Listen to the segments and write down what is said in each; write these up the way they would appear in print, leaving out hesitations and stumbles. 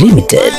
Limited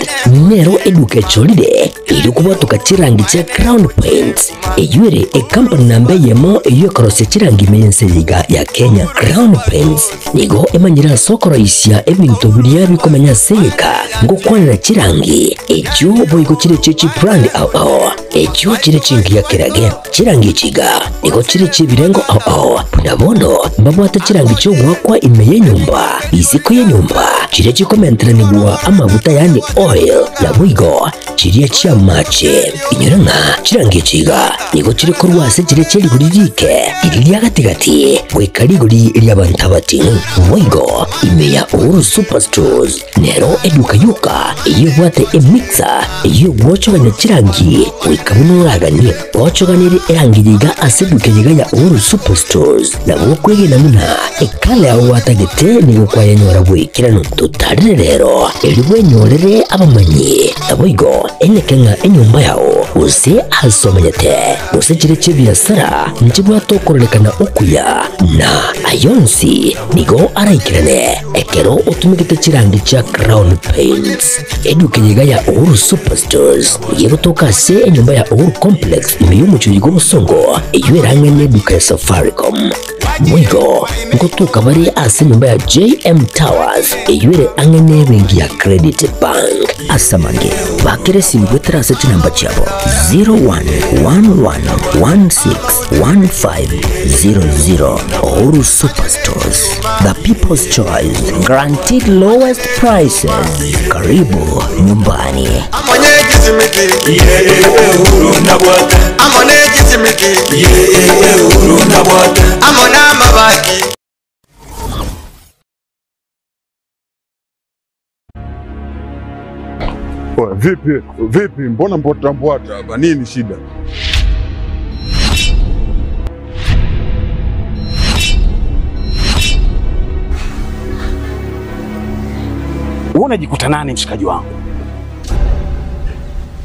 nero eduka echorire erio kobwatoka chirangi chia Crown Paints, eyio ere ekampani namba eyemo eyio ekorosia chirangi ime y'ense eye iga ya Kenya. Crown Paints nigo emanyire ase okoroisia ebinto biria bikomenya ase egeka ngokwanera chirangi echio boigo chire chie chibrand ao ao echio chire chingiya kerage. Chirangi echi iga nigo chire chi'ebirengo ao ao, buna bono mbabwate chirangi chi'ogoakwa ime y'enyomba, isiko y'enyomba, chiria chikomenteranigwa amaguta yaani oil, naboigo chiria chi'amache. Inyora ng'a chirangi echi iga nigo chire korwa ase chiria chie rigori riike, riria ria gati-gati, goika rigori ri'abanto abating'u. Boigo ime ya Uhuru Superstores Nero eduka yoka eyio ebwate emixer eyio egwochogania chirangi goika buna oraganie. Ochoganirie erangi yiga ase eduka yiga ya Uhuru Superstores nabo okwegena buna ekala yao gwatagete nigo kwayenyora bw'ekeranu. Totarire rero erio bwenyorere abamanyi naboigo eneke ng'a enyomba yao gose ase omenyete gose chire chi'ebiasara nchibwate okororekana okuya na ayonsi nigo araikerane Ekero otumegete chirangi chia Crown Paints, eduka eye iga ya Uhuru Superstores nigo egotoka ase enyomba ya Uhuru Complex ime y'omochie oyiga obosongo, eyio ere ang'e n'eduka ya Safaricom. Boigo ngotoka bare ase enyomba ya JM Towers eyio ere ang'e n'ebenki ya Credit Bank. Ase amange, bakera esimi goetera ase chinamba chiabo 0111161500. Uhuru Superstores, the people's choice, guaranteed lowest prices. Karibu nyumbani. Amo ne chisimiti, amo ne chisimiti, amo namabati. Oya, vipi vipi, mbona mbwata mbwata hapa? Nini shida? Wewe unajikuta nani mshikaji wangu?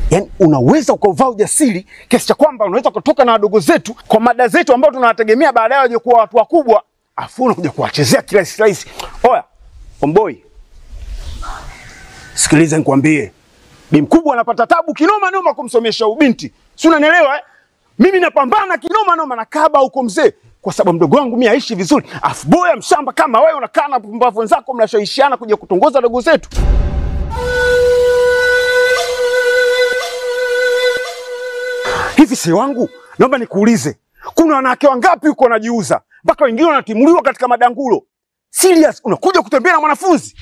Yaani unaweza ukauvaa ujasiri kiasi cha kwamba unaweza kutoka na wadogo zetu kwa mada zetu ambao tunawategemea baadaye waje kuwa watu wakubwa, afu unakuja kuwachezea kirahisi rahisi. Oya, omboi, sikiliza nikwambie, bi mkubwa anapata tabu kinoma noma kumsomesha ubinti, si unanielewa eh? Mimi napambana kinoma noma na kaba huko mzee, kwa sababu mdogo wangu mimi aishi vizuri, afu boya mshamba kama wewe unakaa na pumbavu wenzako mnashawishiana kuja kutongoza dogo zetu. Hivi si wangu, naomba nikuulize, kuna wanawake wangapi huko wanajiuza mpaka wengine wanatimuliwa katika madangulo? Serious, unakuja kutembea na mwanafunzi?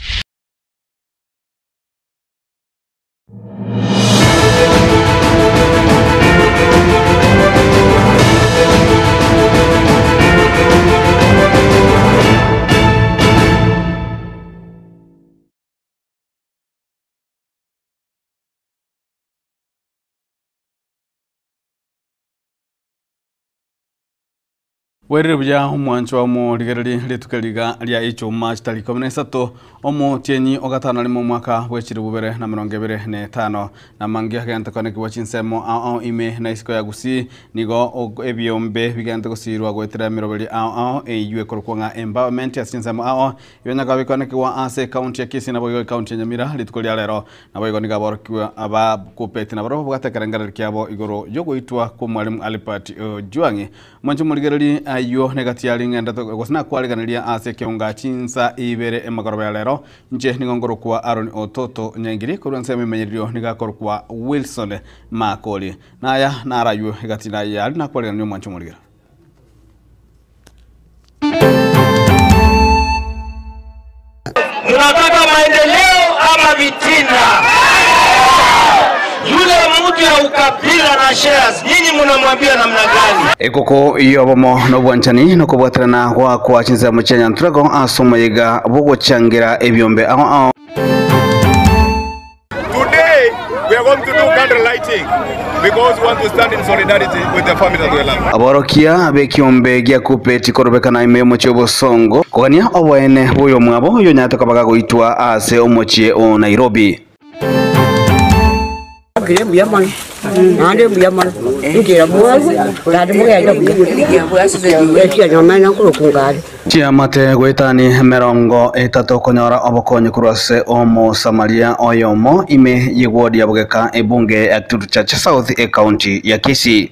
Bwairire buya omwancho omorigereria rituko riga ria ichuma chitari ikomi na isato omotienyi ogatano rimo omwaka bwe chilifu bibere na emerongo ebere na etano. Na amange agente konekigwa chinsemo ao ao ime na isiko ya Gusii nigo ebiombe bigente gosirwa goetera emeroberi ao ao eywo ekorokwa ng'a empowerment ase chinsemo ao ao ebinyaka bikonekigwa ase ecounty ya Kisii naboigo ecounty ya Nyamira rituko ria rero. Naboigo nigo aborokigwa aba Kuppet nabarabwo babwate ekerengererio kiabo igoro yogoitwa kwa Mwalimu Albert Ojwang'i. Mwanche omorigererie ayio negati ya ring'ende gose nakwariganiria ase ekeonga chinsa ibere emagoroba ya rero. Inche nigo nkorokwa Aaron Ototo Nyaingiri, korwa ensemo emenyererio nigo akorokwa Wilson Makori. Naya naro ayio egati yaria nakwariganiria omwanche omorigereria. Munataka maendeleo ama vitina? Yule mtu ya ukabila na shares, nyinyi munamwambia namna gani? Ekoko y'obomo na obwanchani nokobwaterana goakwa chinsemo chia Nyanturako ase omoyega bw'ogochangera ebiombe ao ao. Today we are going to do candle lighting because we want to stand in solidarity with the family that we love. Aborokia b'ekiombe gia Kuppet korobekana ime y'omochie o'Bosongo kogania oboene bw'oyomwabo oyonyarete koba gagoitwa ase omochie o Nairobi. Ngire mbuya mono. Naende mbuya mono, enchera mwarwa, naende mogende buya. Ekiagera omanyete nkorokwa ngare. Chiamate goetani emerongo etato konyora obokonyi korwa ase Omosamaria oyomo ime y'eward ya Bogeka ebunge ya Kitutu Chache South ecounty ya Kisii.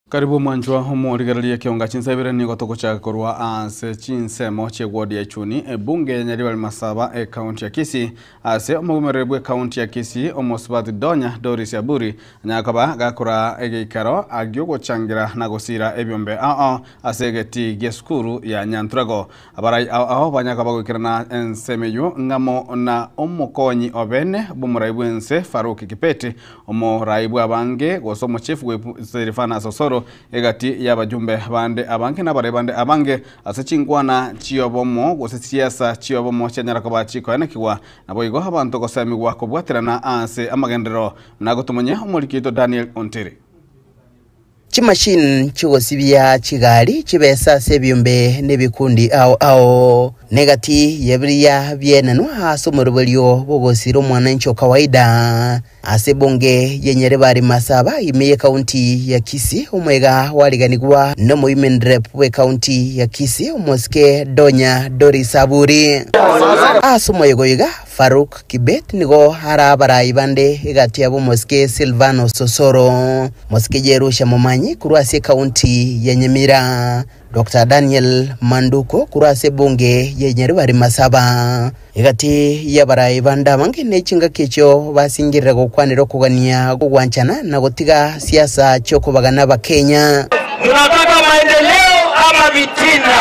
Karibu omwanchwa omorigereria ekionga chinsa ibere nigo togochaka korwa ase chinsemo chi'eward ya Ichuni ebunge ya Nyaribari Masaba ecounty ya Kisii ase omogomereri bw'ecounty ya Kisii omosubati Donya Doris Aburi anyakaba gakora egeikaro agiogochangira na gosira ebiombe ao ase egeti gia esukuru ya Nyanturago. Abarai ao ao banyakaba goikerana ensemo eywo ng'amo na omokonyi obene bw'omorai bw'ense Farouk Kipeti omorai bw'abange gose omochief bwe Silvanus Osoro egati y'abajumbe bande abange na abarai bande abange ase chinkwana chiobomo gose siasa chiobomo chianyara koba chikoenekigwa naboigo abanto gosemigwa kobwaterana ase amagenderero nagotomonye omorikito Daniel Ontiri. Chimashini chi'ogosibia chigari chibesa ase ebiombe na ebikundi ao ao, na egati y'ebiria biaenanwa ase omoroberio bw'ogosira omwananchi o kawaida. Ase ebunge ye Nyaribari Masaba ime y'ekaunti ya Kisii, omwega gwariganigwa n'omowomen rep bw'ekaunti ya Kisii omosike Donya Doris Aburi. Ase omoyega oyo iga, Farouk Kibet nigo are abarai bande egati yabo omosike Silvanus Osoro, mosike Jerusha Momanyi korwa ase ekaunti ya Nyamira, Doctor Daniel Manduko korwa ase ebunge ya Nyaribari Masaba. Egati y'abarai bande abange ne chingaki echio basingirire gokwanera okogania gw'ogwanchana na gotiga siasa chi'okobagana Abakenya. Munataka maendeleo ama vitina?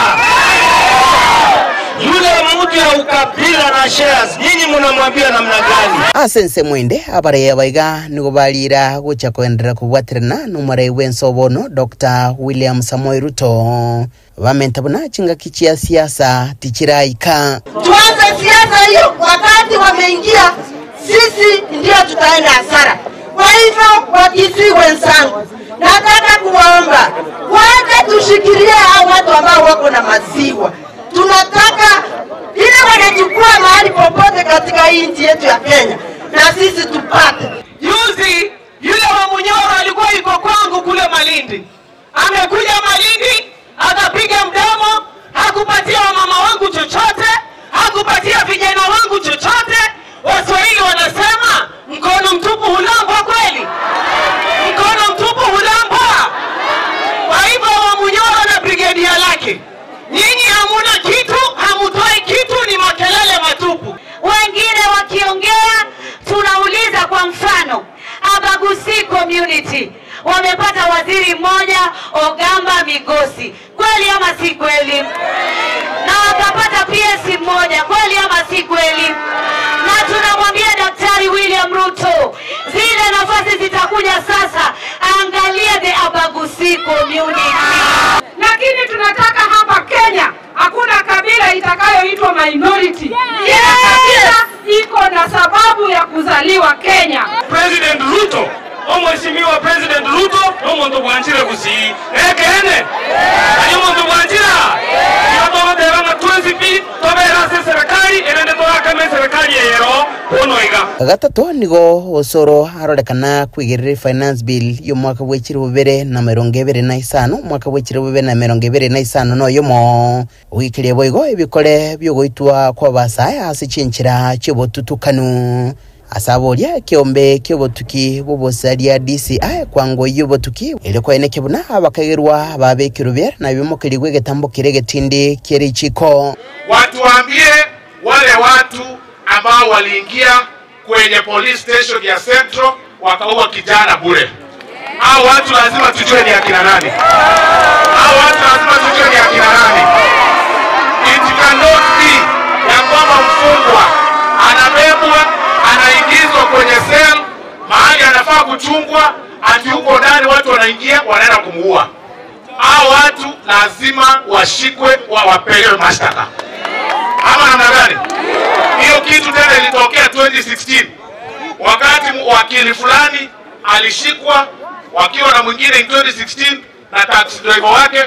Yule mtu ya ukabila na shares, nyinyi munamwambia namna gani? Ase ensemo ende, abarai aba iga nigo bariira gocha koenderera kobwaterana nomorai bw'ense obono Doctor William Samoei Ruto. Bamenta buna chingaki chia siasa tichiraika. Tuanze siasa hiyo wakati wameingia, sisi ndio tutaenda hasara. Kwa hivyo Wakisii wenzangu, nataka kuwaomba waje tushikilie hao watu ambao wako na maziwa. Tunataka ile wanachukua mahali popote katika hii nchi yetu ya Kenya, na sisi tupate. Juzi yule wa Munyoro alikuwa yuko kwangu kule Malindi, amekuja Malindi akapiga mdomo, hakupatia wamama wangu chochote, hakupatia vijana wangu chochote. Waswahili wanasema mkono mtupu hulambwa. Kweli, mkono mtupu hulambwa. Kwa hivyo wa Munyoro na brigedia lake, nyinyi hamuna kitu, hamutoi kitu, ni makelele matupu. Wengine wakiongea tunauliza, kwa mfano Abagusi community wamepata waziri mmoja Ogamba Migosi, kweli ama si kweli? Na wakapata PS mmoja, kweli ama si kweli? Na tunamwambia Daktari William Ruto, zile nafasi zitakuja sasa, angalia the Abagusi community. Lakini tunataka hapa Kenya hakuna kabila itakayoitwa minority. Kila kabila iko na sababu ya kuzaliwa Kenya. President Ruto omweshimiwa President Ruto nomuntu bwanchire gusii ekene ali omuntu bwanchira igo togoteba ng'a twensi tobera ase serikali erende torakame serikali eyero bono iga. Gatato nigo Osoro arorekana kwigerera finance bill y'omwaka bw'echiri bubere na mirongo ebere na isano omwaka bw'echiri bubere na mirongo ebere na isano noyomo ogikirie boigo ebikore byogoitwa kwa basae ase chinchera chiobotutukanu asaboria ekiombe kiobotuki bobosaria DCI kwango yobotuki ere kwaeneke buna abakagerwa babekirwe biara na bimokerigwe egetambo kire egetindi kere chiko. Watuambie wale watu ambao waliingia kwenye police station ya Central wakaua kijana bure. Hao watu lazima tujue ni akina nani. Hao watu lazima tujue ni akina nani. It cannot be ya kwamba mfungwa anabebwa anaingizwa kwenye cell mahali anafaa kuchungwa, ati huko ndani watu wanaingia wanaenda kumuua. Hao watu lazima washikwe, wapelewe mashtaka. Ama namna gani? Hiyo kitu tena ilitokea 2016 wakati wakili fulani alishikwa wakiwa na mwingine in 2016 na taxi driver wake,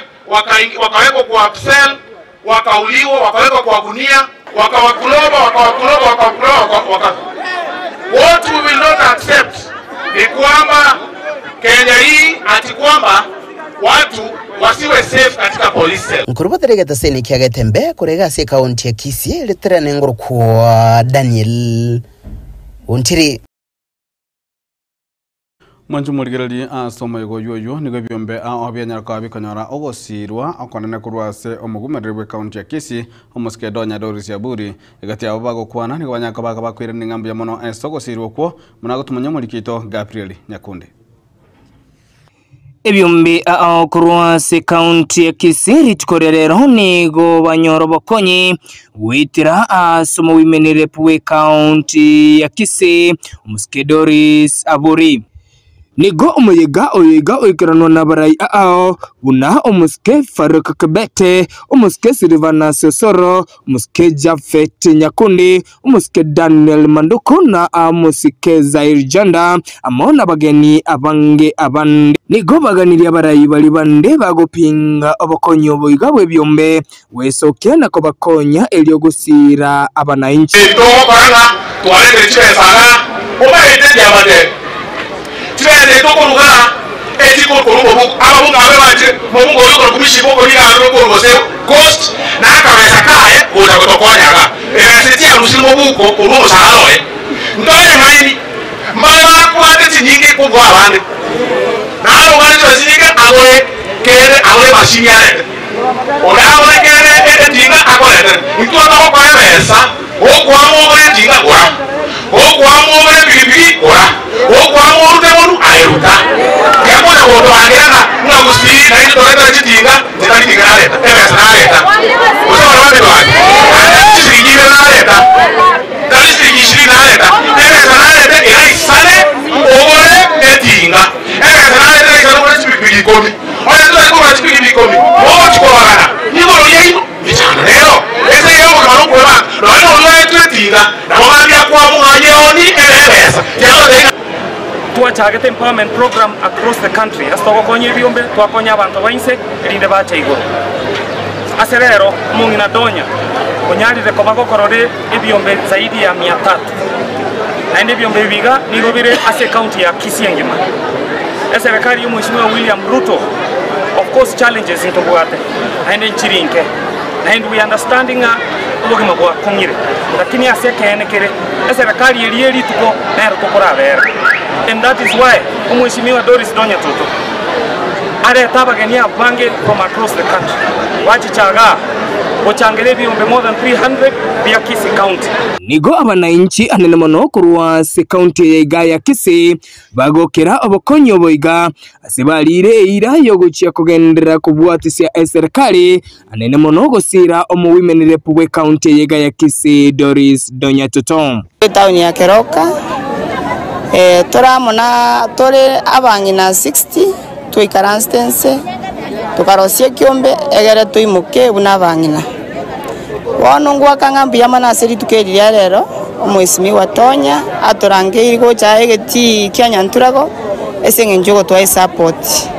wakawekwa kwa cell, wakauliwa, wakawekwa kwa gunia. Wakawakuloba, wakawakuloba, wakawakuloba, waka. What we will not accept ni kwamba Kenya hii ati kwamba watu wasiwe safe katika police cell. Nkorobotera egetaseni kia Getembe korega ase ekaunti ya Kisii riterane ngorokwa Daniel Ontiri. Mwancho morigereri ase omoyega oywo oywo nigo ebiombe ao bianyara koba bikonyora ogosirwa okonene korwa ase omogumereri bwa ekaunti ya Kisii omosike Donya Doris Aburi. Egati yabo bagokwana nigo banyara koba bakoirania ng'a mbuya mono ase ogosirwa okwo buna gotumanya omoriki oito Gabriel Nyakundi. Ebiombe ao korwa ase ekaunti ya Kisii rituko ria rero nigo banyora obokonyi goetera ase omowimenerepu bw'ekaunti ya Kisii omosike Doris Aburi. Nigo omoyega oyo iga oikeranwa nabarai ao buna omosike Farouk Kibete, omosike Silvanus Osoro, omosike Japhet Nyakundi, omosike Daniel Manduku na omosike Zair Janda amo nabageni abange abande. Nigo baganirie abarai baria bande bagopinga obokonyi obo iga bw'ebiombe gwesokia na kobakonya erio gosiira abanainchi. Togokora ng'a twaretire chibesa ng'a omaete ndiabate chibesa etokoruga echikokorwa omobuko ababunge abe banchire mobunge oyo okorokwa mishiba okoriga aroro korwa gose coast na akabesa kaye gocha gotokonya iga ebesa echiarusire mobuko korwa omosaara oye ntore ng'aini mbare bakwate chinyinge kobua abande naro obwate chibesa chinyinge agore kere agore emashini arete Onde agore kere etinga akoretere. Intwe togokoa ebesa, okwama ogore etinga gora, okwama ogore epigipigi gora, okwama orute monwe aye ruta. Tiga konya gotoangera ng'a ng'a gusii naintwe toretere chitinga, inche tari tinga nareta, ebesa nareta. Gose baria bande bande, naende chisiringi ibere nareta, tari siringi ishirini nareta, ebesa nareta eraisane ogore etinga, ebesa nareta eraisane ogore chipigipigi ikomi. Onye totari kogora chipigipigi ikomi, mogochia kobagana igoro yaino mechando nero. Ense eye y'obogima nokwebanga, nonya noria oetwe etinga, nabo mambia akwamua ng'a yeoni ere ebesa. Tiagotebi ng'a. Twachagete empowerment program across the country ase togokonya ebiombe, twakonya abanto ba inse erinde bache igoro. Ase rero omong'ina Donya onyarire koba gokorora ebiombe zaidi ya mia tatu. Naende ebiombe ebi iga nigo bire ase ecounty ya Kisii engima. Eserekari y'Omweshimiwa William Ruto, of course challenges ntobwate naende nchiri nke, naende we understand ng'a obogima bwakong'ire, lakini ase ekeene kere eserekari eria yerituko nero tokorabera and that is why Omweshimiwa Doris Donya Toto arete abageni abange from across the country bachicha igaa gochangera ebiombe more than 300 bia Kisii County. Nigo abanainchi anene mono korwa ase county eye iga ya Kisii bagokera obokonyi obo iga ase bariire eira y'ogochia kogenderera kobwatisia eserikari anene mono gosiira omowimenerepu bwe county eye iga ya Kisii Doris Donyatoto. Etaoni ya Keroka, tore amo na tore abang'ina 60 twaikaransete inse, tokarosia ekiombe egere toimoke buna abang'ina. Bono ngoaka ng'a mbuya mono ase rituko eri ria rero, Omwesimigwa Tonya atorangeirie gocha aa egetii kia Nyanturago ase eng'encho yogotoa esapoti.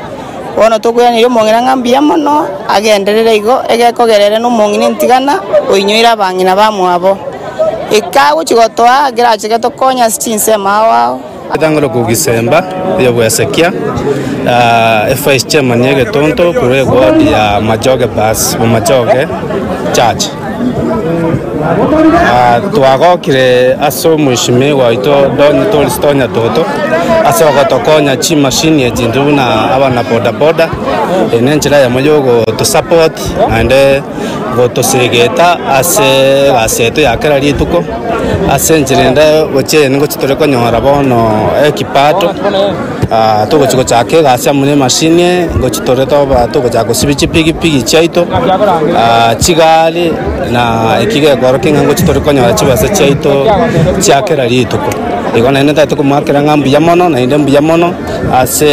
Bono tokoiraneria omong'ina ng'a mbuya mono, agenderere igo, egekogera ere nomong'ina entigana, oinyoire abang'ina bamwabo. Eka agochia gotoa, kerache getokonye ase chinsemo ao ao. Etang'ore kogisemba oyo bw'Hezekia, evice chairman y'egetonto korwa eward ya Machoge bus Bomachoge church. Twagokire ase omweshimiwa oito Don Tolstoy Nyatoto ase ogotokonya chimashini echi intwe buna abana boda boda, eye nenchera eyemo yogotosupport naende gotosegeta ase egasi yaito ya kera rituko, ase enchera ende gochia eye nigo tore konyora bono ekipato, togochia gochaka egasi amo na emashini eye, ngochia tore toba togochaka gosibia chipigipigi chiaito, chigari na eki gekorokia ng'a ngochia tore konyora chibesa chiaito chia kera rituko. Igo naende ntagete komoakera ng'a mbuya mono naende mbuya mono. Ase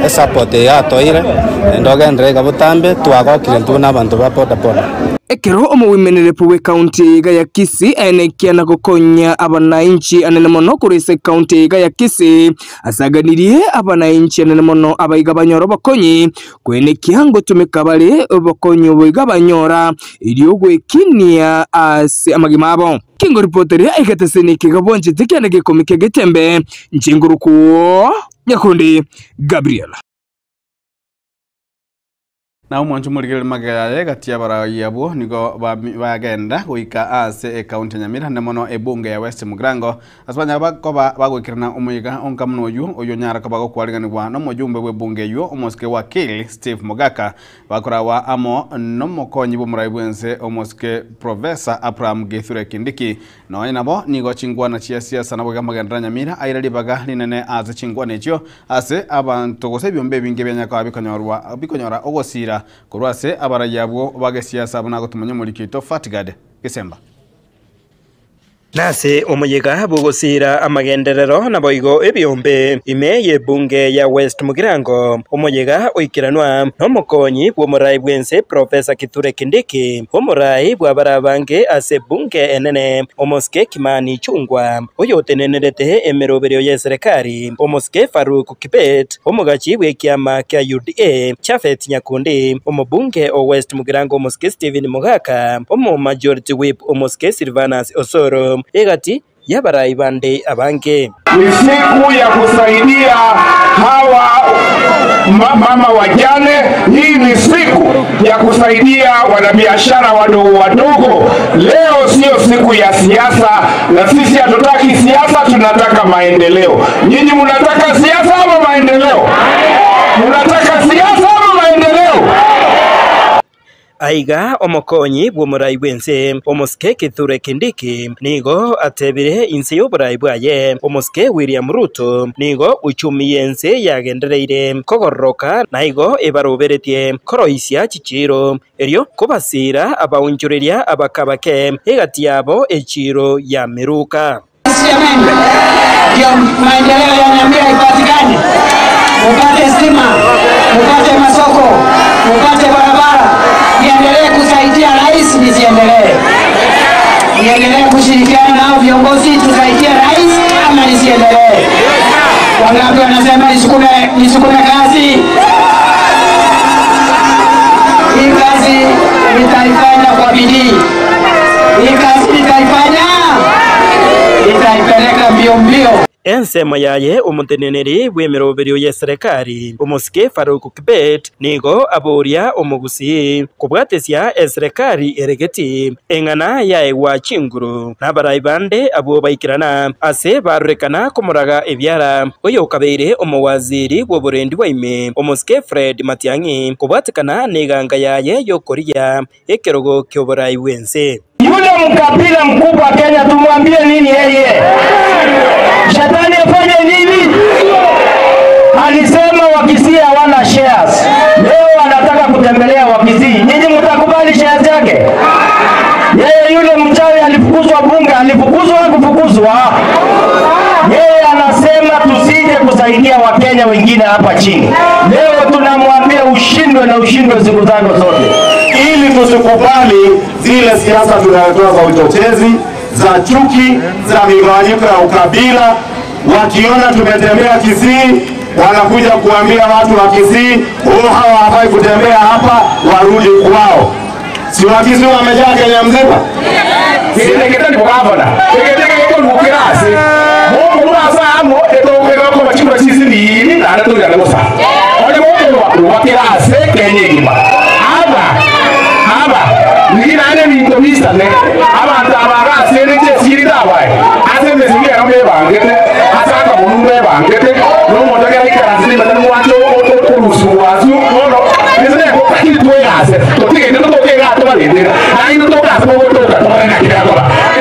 esapoti eye atoeire, naende ogenderere iga botambe, twagokire intwe buna abanto ba bodaboda. Ekero omowimenerepu bw'ekaunti iga ya Kisii aenekia na gokonya abanainchi anene mono korwa ase ekaunti iga ya Kisii, asaganirie abanainchi anene mono abaiga banyore obokonyi, koenekia ngotumeka bare obokonyi obo iga banyora erio gwekinia ase amagima abo. Kengoripoteria egeteseni eke gabwanchete kiane gekomi kia Getembe, inche ngorokwo Nyakundi Gabriel. Na omwancho omorigereria magega yaye gati y'abarai abwo nigo bagenda goika ase ekaunti ya Nyamira naende mono ebunge ya West Mugirango ase banyare koba bagoikerana omoyega onka buna oyio oyio onyare koba gokwariganigwa nomojumbe bw'ebunge eyio omosike Wakili Steve Mogaka bakorawa amo nomokonyi bw'omorai bwense omosike Professor Abraham Kithure Kindiki Nonya nabo, nigo chinkwana chia siasa naboigo amagenderero a Nyamira aire ribaga rinene ase chinkwana echio ase abanto gose ebiombe ebinge bianyare koba bikonyorwa bikonyora ogosiira korwa ase abarai abwo ba gesiasa buna agotumanya omoriki oito Fatgard Gesemba. Nase omoyega bw'ogosiira amagenderero naboigo ebiombe ime y'ebunge ya West Mugirango, omoyega oikeranwa nomokonyi bw'omorai bw'ense Professor Kithure Kindiki, Omoraai bw'abarabange ase ebunge enene, omosike Kimani Ichung'wa, oyotenenerete emeroberio y'eserekari, omosike Farouk Kibet, omogachi bw'ekiama kia UDA, Japhet Nyakundi, omobunge o West Mugirango omosike Stephen Mogaka, omo-majority whip omosike Silvanus Osoro, egati y'abarai bande abange. Ni siku ya kusaidia hawa mama wajane. Hii ni siku ya kusaidia wanabiashara wadogo wadogo. Leo sio siku ya siasa, na sisi hatutaki siasa, tunataka maendeleo. Nyinyi mnataka siasa ama maendeleo? Mnataka siasa ama maendeleo? Aiga omokonyi bw'omorai bw'ense, omosike Kithure Kindiki, nigo atebire inse y'oborai bwaye, omosike William Ruto, nigo uchumi y'ense yagendereire kogororoka na igo ebaroberetie koroisia chichiiro, erio kobasiira abaonchoreria abakabake egati yabo echiiro ya Miruka. Ndio maendeleo ya Nyamira ipatikane, mupate stima, mupate masoko, mupate barabara. Niendelee kusaidia rais, nisiendelee? Niendelee kushirikiana nao viongozi tusaidie rais ama nisiendelee? Wangapi wanasema nisukume, nisukume kazi? Hii kazi nitaifanya kwa bidii, hii kazi nitaifanya, nitaipeleka mbio mbio. Ensemo yaye omoteneneri bw'emeroberio y'eserekari, omosike Farouk Kibet, nigo aboria omogusii kobwatesia eserekari ere geti eng'ana yaegwa chinguru nabarai bande abwo baikerana ase barorekana komoraga ebiara oyokabeire omowaziri bw'oborendi bwa ime, omosike Fred Matiang'i, kobwatekana neganga yaye y'okorigia ekerogo ki'oborai bw'ense. Yule mkabila mkubwa Kenya tumwambie nini yeye? Shetani afanye nini? Alisema Wakisii hawana shares. Leo anataka kutembelea Wakisii. Nyinyi mtakubali shares yake? Yeye yule mchawi alifukuzwa bunge, alifukuzwa kufukuzwa. Yeye anasema tusije kusaidia Wakenya wengine hapa chini. Leo tunamwambia ushindwe na ushindwe siku zako zote. Ili tusikubali zile siasa tunayotoa za uchochezi, za chuki, za migawanyiko ya ukabila. Wakiona tumetembea Kisii, wanakuja kuambia watu wa Kisii, oh, hawa hawafai kutembea hapa, warudi kwao. Si Wakisii wamejaa Kenya mzima?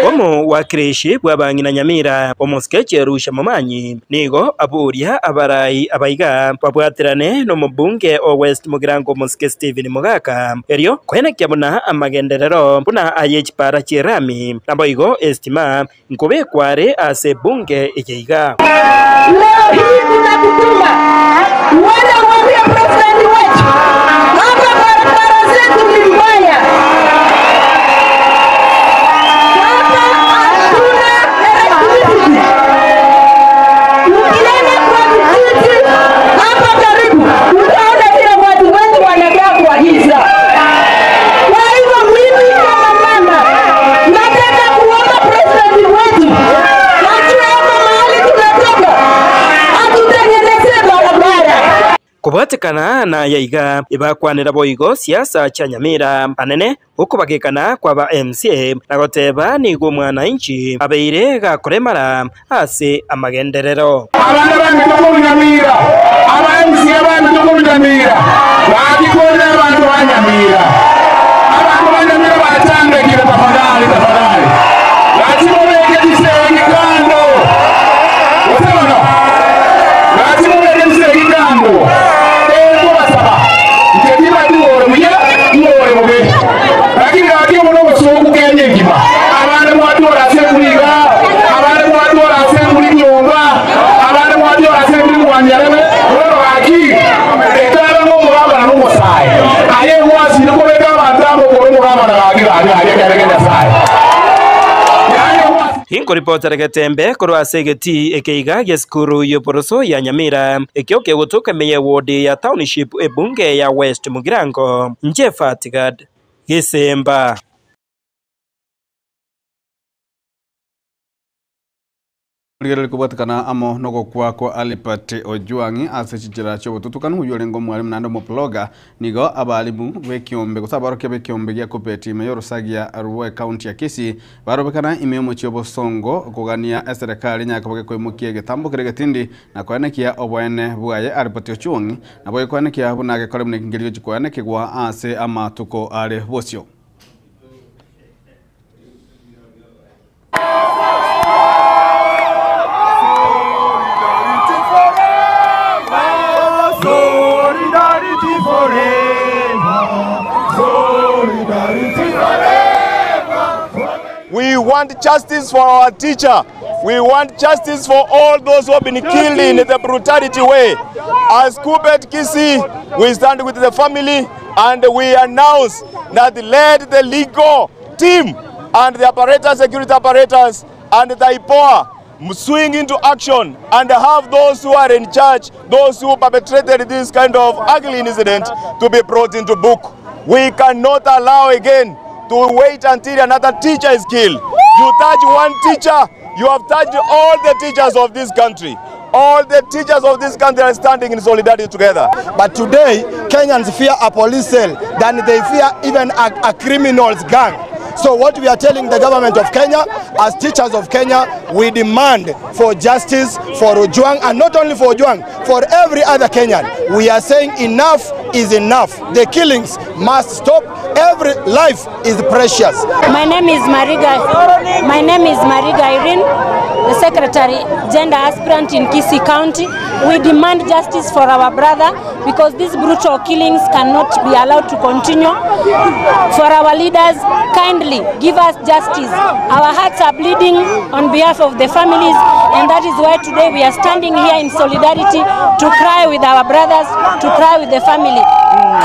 Omowakilishi bw'abang'ina Nyamira, omosike Cherusha Momanyi, nigo aboria abarai abaiga babwaterane nomobunge o West Mugirango omosike Stephen Mogaka, erio koenekia buna amagenderero buna aye chipara chi'erami naboigo estima nkobekwa are ase ebunge eye iga. Leo hii tunakutuma uende uambie president wetu hapa barabara zetu ni mbaya. Kobwatekana naya iga, ebakwanera boigo siasa chia Nyamira anene okobagekana kwaba MCA na goteba nigo omwananchi abeire gakoremara ase amagenderero. Abana baminto korwa Nyamira, aba MCA baminto korwa Nyamira, bagikorire abanto ba Nyamira. Abanto ba Nyamira bachandekire, tafadhali, tafadhali. Gaki mobeke chisegi kando. Gose bono? Gaki mobeke chisegi kando. Ekobasaba, inche tibati ng'a ore buya, ng'a ore bobe. Lakini gaki obo nobosooku Kenya engima. Abande mwatwora ase embura iga, abande mwatwora ase embura nyomba, abande mwatwora ase embura mwanyarebe. Bono gaki, ekaba ng'a omogabana nomosae, aye gwasire kobeka abanto amo okore omogabana gaki gaki gaki ekere kia Nyasae. Inkoripotera Getembe korwa ase egetii eke iga gi'esukuru y'oboroso ya Nyamira, ekio kegotoka ime y'ewodi ya Township ebunge ya West Mugirango, inche Fatigad Gesemba. Rigereria kobwatekana amo nogokwa kwa Albert Ojwang ase chinchera chi'obotutukanu, oyio orenge omwalimu naende omoploga, nigo abalimu b'ekiombe gose abarokia b'ekiombe gia Kuppet ime y'orosagia rw'ecounty ya Kisii barobekana ime y'omochie obosongo kogania eserekari nyaka bagekoimokia egetambo kere getindi na koenekia oboene bwaye. Albert Ojwang nabo gekoenekia buna agekore buna ekengerio chikoenekigwa ase amatuko are bosio. Solidarity forever. Solidarity forever. We want justice for our teacher. We want justice for all those who have been killed in the brutality way. As Kuppet Kisii, we stand with the family and we announce that let the legal team and the apparatus, security apparatus and the IPOA swing into action and have those who are in charge, those who perpetrated this kind of ugly incident to be brought into book. We cannot allow again to wait until another teacher is killed. You touch one teacher, you have touched all the teachers of this country. All the teachers of this country are standing in solidarity together. But today, Kenyans fear a police cell than they fear even a criminal's gang. So what we are telling the government of Kenya, as teachers of Kenya, we demand for justice for Ojwang, and not only for Ojwang, for every other Kenyan. We are saying enough is enough. The killings must stop. Every life is precious. My name is Mariga. My name is Mariga Irene, the Secretary Gender Aspirant in Kisii County. We demand justice for our brother because these brutal killings cannot be allowed to continue. For our leaders, kindly give us justice. Our hearts are bleeding on behalf of the families, and that is why today we are standing here in solidarity to cry with our brothers, to cry with the family.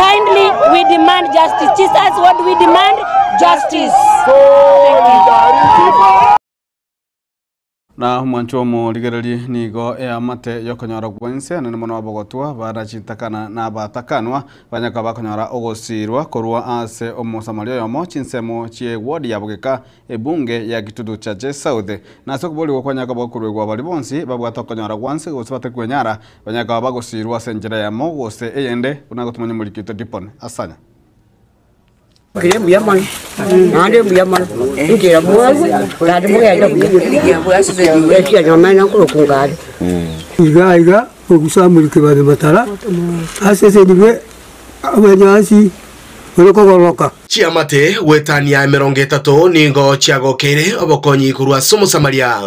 Kindly, we demand justice. Jesus, what do we demand? Justice. Thank you. Na omwancho omorigererie nigo eamate yokonyora gwense nene mono abogotwa barachitakana na abatakanwa banyaka bakonyora ogosirwa korwa ase omosamari oyomo chinsemo chie ward ya Bogeka ebunge ya Gitutu Chache South na ase okoborigwa kwanyaka bokorwegwa bari bonsi babwate okonyora gwanse gose batekwenyara banyaka bagosirwa ase enchera yamo gose eyende buna gotumanya omorikito Dipon asanya. Kire mbuya mono, naende mbuya mono, inchera mwago, naende mugende buya. Ekia nyoma na nkurukunga ari. Iga iga ogusamurike babe matara asesenigwe abanyasi orokogoroka. Chiamate wetania emerongo etato nigo chiagokeire obokonyi korwa ase omosamaria.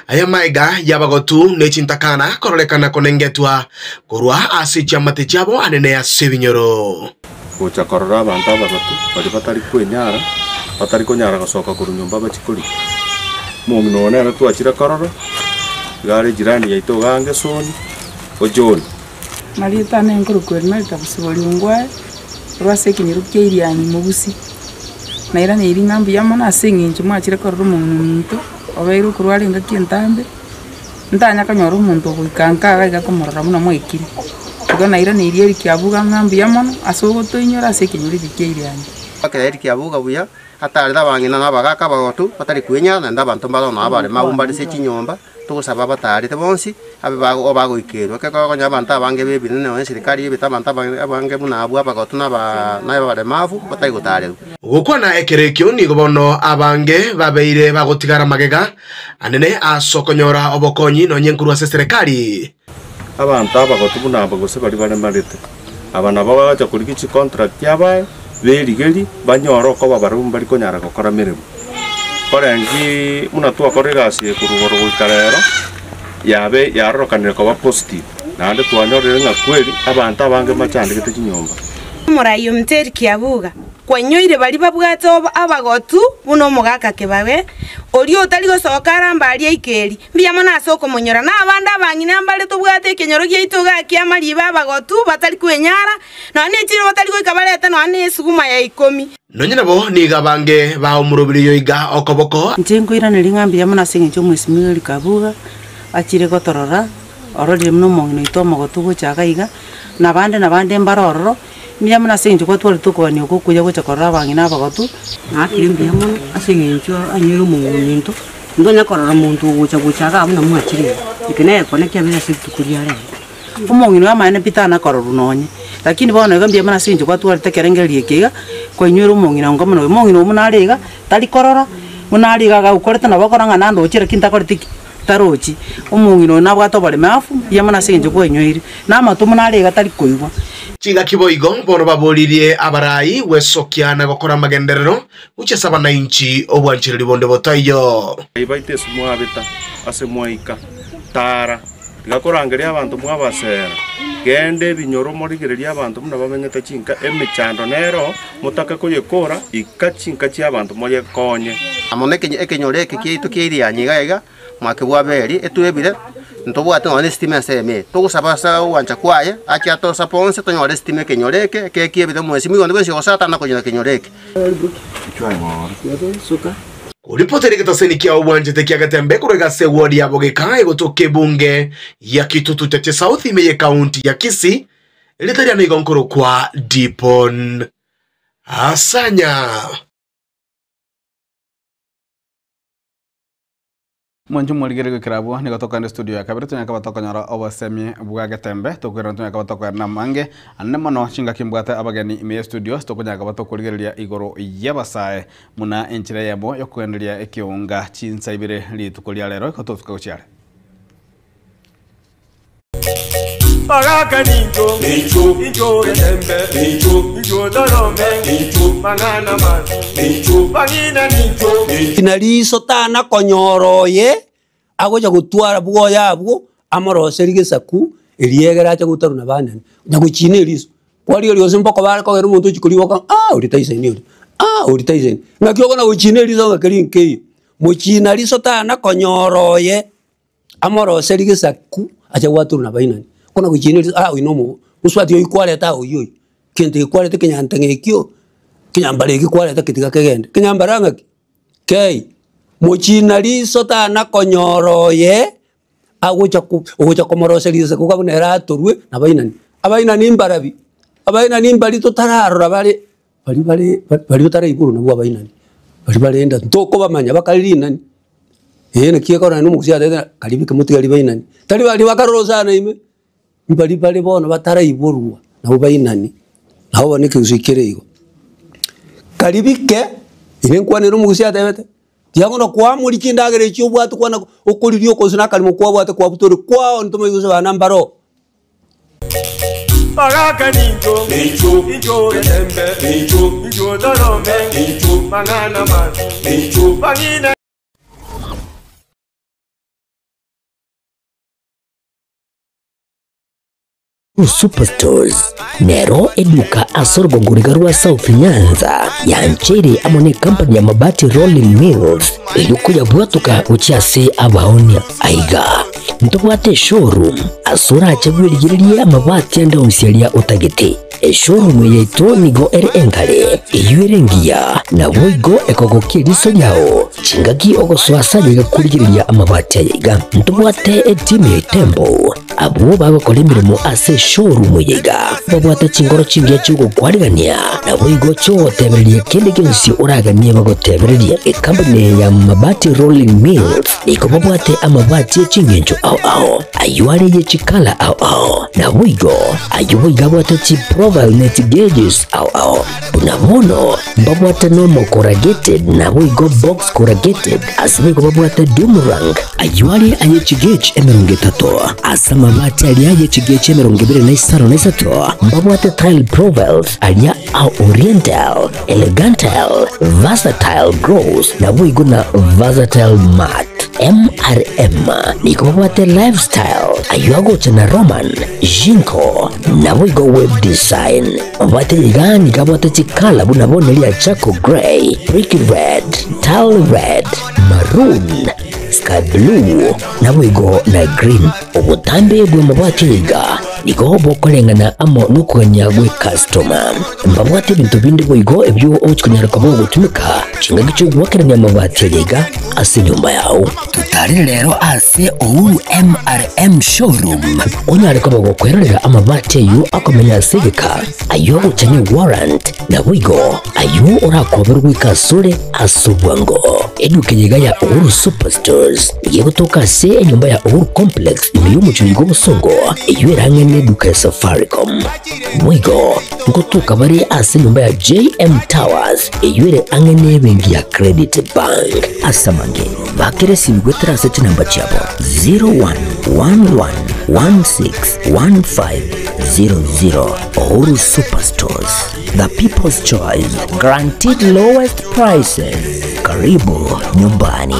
Aya maiga yabagotu nechintakana kororekana konengetwa korwa ase chiamate chiabo anene ase ebinyoro. Gocha korora abantu abagotu bari batari kwenyara batari konyara gosoka korwa nyomba bachikori. Omong'ina one nere twachire korora igare jirani yaito gange soni ojoni. Marita ne nkorokwa Marita busibori ngwae rwase ekenyoro kia Irianyi mobusi. Naira neri ng'a mbuya mono ase eng'encho mwachire korora omong'ina ominto obeire okorwara engaki entambe ntanya konyora omonto ogoika nkaga iga komorora buna mwaikire. Igo naira neri Eric Abuga ng'a mbuya mono ase ogotoinyora ase ekenyoro eke kia Irianyi. Akera Eric Abuga buya atarete abang'ina na abagaka abagotu batari kwenyara naende abanto mbarona abarema abwo mbare ase chinyomba togosaba batarete bonsi Abe bago bagoikerwa, ekero okonya abanto abange b'ebinene nonya eserikari ebete abanto abange abange buna abwo abagotu na aba na abaremavu batari gotarerwa. Gokwana ekero ekio nigo bono abange babeire bagotigara magega anene ase okonyora obokonyi nonye nkorwa ase eserekari. Abanto abagotu buna aba gose baria baremarete, aba nabo bagacha korigia chicontract abae, berigerie, banyore okoba barabwo mbari konyara gokora meremo. Korengi buna twakora egasi eye korwa igoro goika rero, yabe yarorokanire koba positive, naende twanyorire ng'a kweri abanto abange mbachandegete chinyomba. Omorai ominto Eric Abuga, Kwanyoire baria babwate abagotu buna omogaka kebabe, oria otari gosoka arambe aria aike eri. Mbuya mono ase okomonyora. Na abande abang'ina mbare tobwate ekenyoro giaito igaa ki'amariiba abagotu batari kwenyara, nonya nechiro batari goika barete nonya nesuguma ya ikomi. Nonya nabo nigo abange baomorobirie oyoiga okoboko. Inche nkoiraneria ng'a mbuya mono ase eng'encho omwesimigwa Eric Abuga achire gotorora, ororire buna omong'ina oito omogotu gocha iga iga, na abande na abande mbare ororo, mbuya mono ase eng'encho kwatwarete okogania oko okuya gocha korora abang'ina abagotu. Naakire mbuya mono ase eng'encho anyoire omong'ina ominto, ntonya korora monto ogocha gocha iga buna mwachire iga, eke negekone kiabeire ase rituko ria rero. Omong'ina oyo amaene pi tanakororwa nonye, lakini bono iga mbuya mono ase eng'encho kwatwarete ekerengererio eke iga, kwainywera omong'ina onga buna oyo. Omong'ina oyo buna are iga, tari korora, buna are iga agagokorete nabo okora ng'a nandoche lakini takoreti ki? Tarochi. Omong'ina oyo nabwate oboremafu, mbuya mono ase eng'encho kwainyoire, na amato buna are iga tari koigwa. Chingaki boigo bono baboririe abarai gwesokia na gokora amagenderero gochia ase abanainchi obwanchereri bonde botaiyo. Baito ase mwabeta, ase mwaika, tara. Tiga korangeria abanto mwabasera, genda ebinyoro morigererie abanto buna bamenyete chinka, emechando nero motake koyekora, ika chinka chi'abanto moyekonye. Amo nekenyoro eke kiaito kia Irianyi iga iga, omwake bw'Abeli, etwebire, ntobwate nonya nesitima ensemo eye. Togosaba ase ogwancha kwaye, ache atosaponse tonyore esitima ekenyoro eke, ekero kiebire omwesimiwa onde bwensi ogosoa tana konyora ekenyoro eke. Koripotera egetaseni kia obwanchete kia Getembe korwa egase eward ya Bogeka egotoka ebunge ya Kitutu Chache South ime ye county ya Kisii erieta riane igo nkorokwa Dipon Asanya. Mwanche morigererie goikera abwo nigo tokogenda estudio ya kabere tonyare koba tokonyora obosemia bwa getembe tokoirana tonyare koba tokoerana amange anene mono chingaki mbwate abageni ime ye studio tokonyara koba tokorigereria igoro y'abasae Buna enchera eyemo y'okogendereria ekeonga chinsa ibere rituko ria rero igo tosuka gochia are. Bagaka nincho, incho getembe, incho torome, mang'ana mabi, bang'ina nincho. Na riiso tana konyora oye agocha gotwara bwoye abwo, amoroserie gesaku, erio egere ache gotarwa na banene, na gochina eriso. Kwarigia rionsi mpaka bare kogera omonto ochia koriboka ng'a ah oria taisaini oria, ah oria taisaini. Ng'aki okona gochina eriso ng'a keri nkeiyo. Mochina riso tana konyora oye, amoroserie gesaku ache gwatorwa na bainani. Okona gochina eriso ah oyo na omogo, mosubati oyio kwareta oyio oyio, kento eke kwareta ekenyanteng'a ekio, ekenyambara eke kwareta ketiga kegende. Ekenyambara ng'aki? Kei, mochina riso tana konyora oye agocha ko ogocha komoroseria gesaku iga buna ere atorwe nabainani. Abainani mbarabi? Abainani mbari totararora bare baria bare baria otaraiborwa nabwo abainani, baria bare enda ntokobamanya bakare rinani, eh naki ekorora naende omogusii atebete ng'a karibu kemotigari bainani. Tari baria bakarora osana ime, mbaria bare bono bataraiborwa nabwo bainani, nabo bono ekegusii kere igo. Karibike, ere nkwanere omogusii atebete. Tiagono koamoria chindagera echio obwate kwana okoriria okonsu na akarimo kwabwate kwabutore kwao ntomanye gose bana mbaro. Bagaka nincho, incho getembe, incho torome, mang'ana mabi, bang'ina. Superstores nero eduka ase orogongo riga rwa South Nyanza yancheire amo ne company ya Mabati Rolling Mills erio koyabwatoka gochia ase abaonia. Aiga ntobwate eshowroom ase orache bwerigererie amabati ande onsi aria otagete. Eshowroom eye yaito nigo ere engare, eyio ere engiya, naboigo ekogokia eriso riao chingaki ogosoa ase aye iga korigereria amabati aya iga. Ntobwate etimu ya Itembo. Abwo bagokora emeremo ase eshowroom eye iga, babwate chingoro chingiya chi'ogokwarigania, naboigo chi'ogotebereria kende gionsi oraganie bagotebererie. Ekampuni eye ya Mabati Rolling Mills nigo babwate amabati e chingencho ao ao, ayio are ye chikala ao ao, naboigo ayio boigo abwate chiprofile ne chigeges ao ao. Buna bono mbabwate normal corrugated naboigo box corrugated, ase boigo babwate doomerang. Ayio are aye chigauge 30, ase amabati aria aye chigauge 23 mbabwate tile profiles aria a oriental, elegantile, versatile gloss naboigo na versatile matte. MRM nigo babwate lifestyle, ayio agocha na Roman, Jinko, naboigo web design. Babwate iga nigo abwate chikala buna bono ria charcoal grey, brick red, tile red, maroon, sky blue, naboigo na green. Obotambe bw'amabati iga nigo bokoreng'ana amo nokogania gw'ecustoma. Mbabwate ebinto binde boigo ebio ogochi konyara koba ogotumeka chingaki chi'ogoakerania amabati aya iga ase enyomba yao. Totarire rero ase Uhuru MRM Showroom onyare koba gokwerorera amabati ayio akomenya ase egeka, ayio agocha ne warrant, naboigo ayio orakoberwe goika asore ase obwango. Eduka eye iga ya Uhuru Superstores nigo egotoka ase enyomba ya Uhuru Complex ime y'omochie oiga obosongo, eyio ere ang'e neduka ya Safaricom. Boigo ngotoka bare ase enyomba ya JM Towers eyio ere ang'e nebenki ya Credit Bank. Ase amange, bakera esimi goetera ase chinamba chiabo 0111161500. Uhuru Superstores, the people's choice, guaranteed lowest prices. Karibu nyumbani.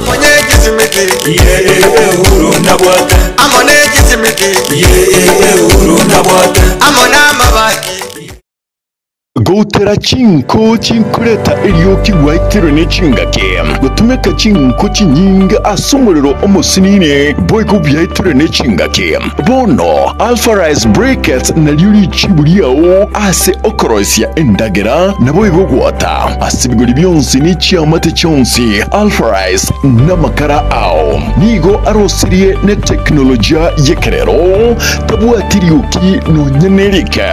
Goutera chinko chinkoreta erioki gwaitirwe ne chingaki, gotumeka chinko chinyinge ase omorero omosinini, boigo bwaitirwe ne chingaki. Bono Alpha Rice Briquettes nario richibu riao ase okoroisia endagera, naboigo gwota ase ebigori bionsi ne chiamate chionsi. Alpha Rice namakara ao nigo arosirie ne teknolojia y'ekerero, tabwati rioki nonya nerike,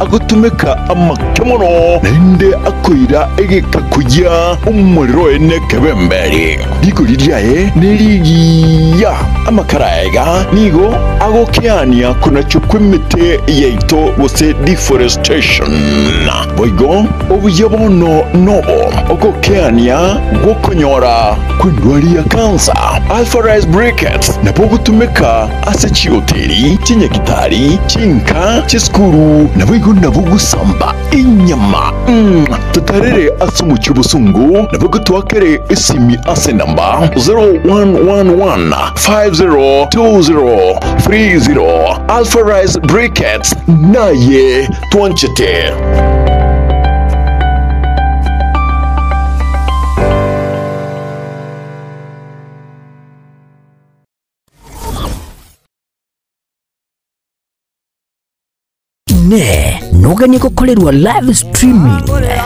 agotumeka amake mono naende akoira egeka koyia omorero oye nekebemberi. Rigori riaye nerigiya. Amakara aiga nigo agokeania konachwa kw'emete yaito gose deforestation. Boigo obuya bono nobo ogokeania gw'okonyora kw'endwari ya kansa. Alpha Rice Briquettes nabo ogotumeka ase chihoteli, chinyagitari, chinka, chisukuru, naboigo nabo gosamba enyama. Totarere ase omochie obosongo, naboigo toakere esimi ase enamba 0111 502030. Alpha Rice Briquettes naye twanchete. Inee! Noganie gokorerwa live streaming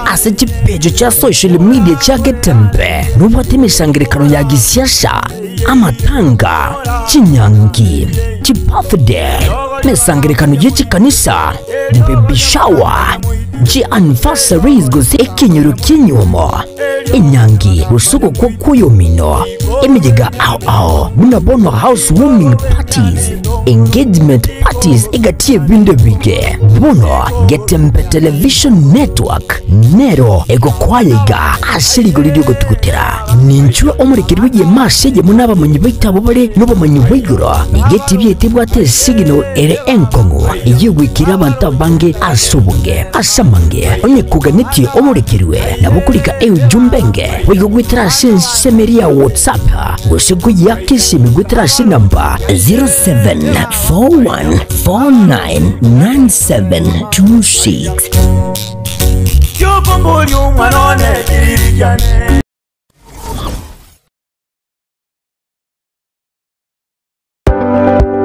ase chipeji chia social media chia Getembe? Nobwate emesangerekano ya gisiasa, amatanga, chinyangi, chibirthday, emesangerekano ye chikanisa, baby shower, chi anniversaries gose ekenyoro ki'enyuomo, enyangi gose ogokwa kw'oyomino, emeyega ao ao buna bono house warming parties, engagement parties egati y'ebinto ebinge. Bono Getembe Television Network nero egokoa iga ase rigori ri'ogotugutera. Ninchwe omorekeri bw'egeema ase eyemo n'abamanyi baito abwo bare nobomanyi bwa igoro. Nigo etibi yaito ebwate esignal ere enkong'u eyio egoikera abanto abange ase obonge. Ase amange, onye koganetie omorekerwe, nabo okorika eujumbe enge boigo goetera ase ensemo eria ya WhatsApp gose koyeaka esimi goetera ase enamba 0741499726. Kiokomboria omwana one kiriri kiane.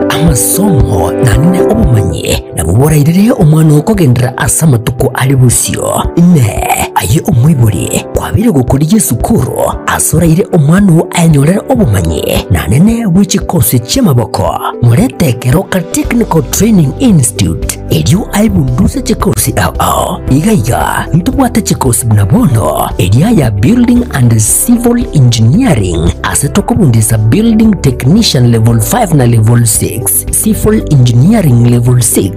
Amasomo naende obomanyi nabwo borairere omwana oo kogenderera ase amatuko are bosio. Inee! Aye omoibori, kwabeire gokorigia esukuru ase oraire omwana oo aenyorere obomanyi na nene bwe chikosi chi'amaboko, morete Keroka Technical Training Institute erio aebunduse chikosi ao ao. Iga iga ntobwate chikosi buna bono eria ya Building and Civil Engineering ase tokobundisa Building Technician Level 5 na Level 6, Civil Engineering Level 6,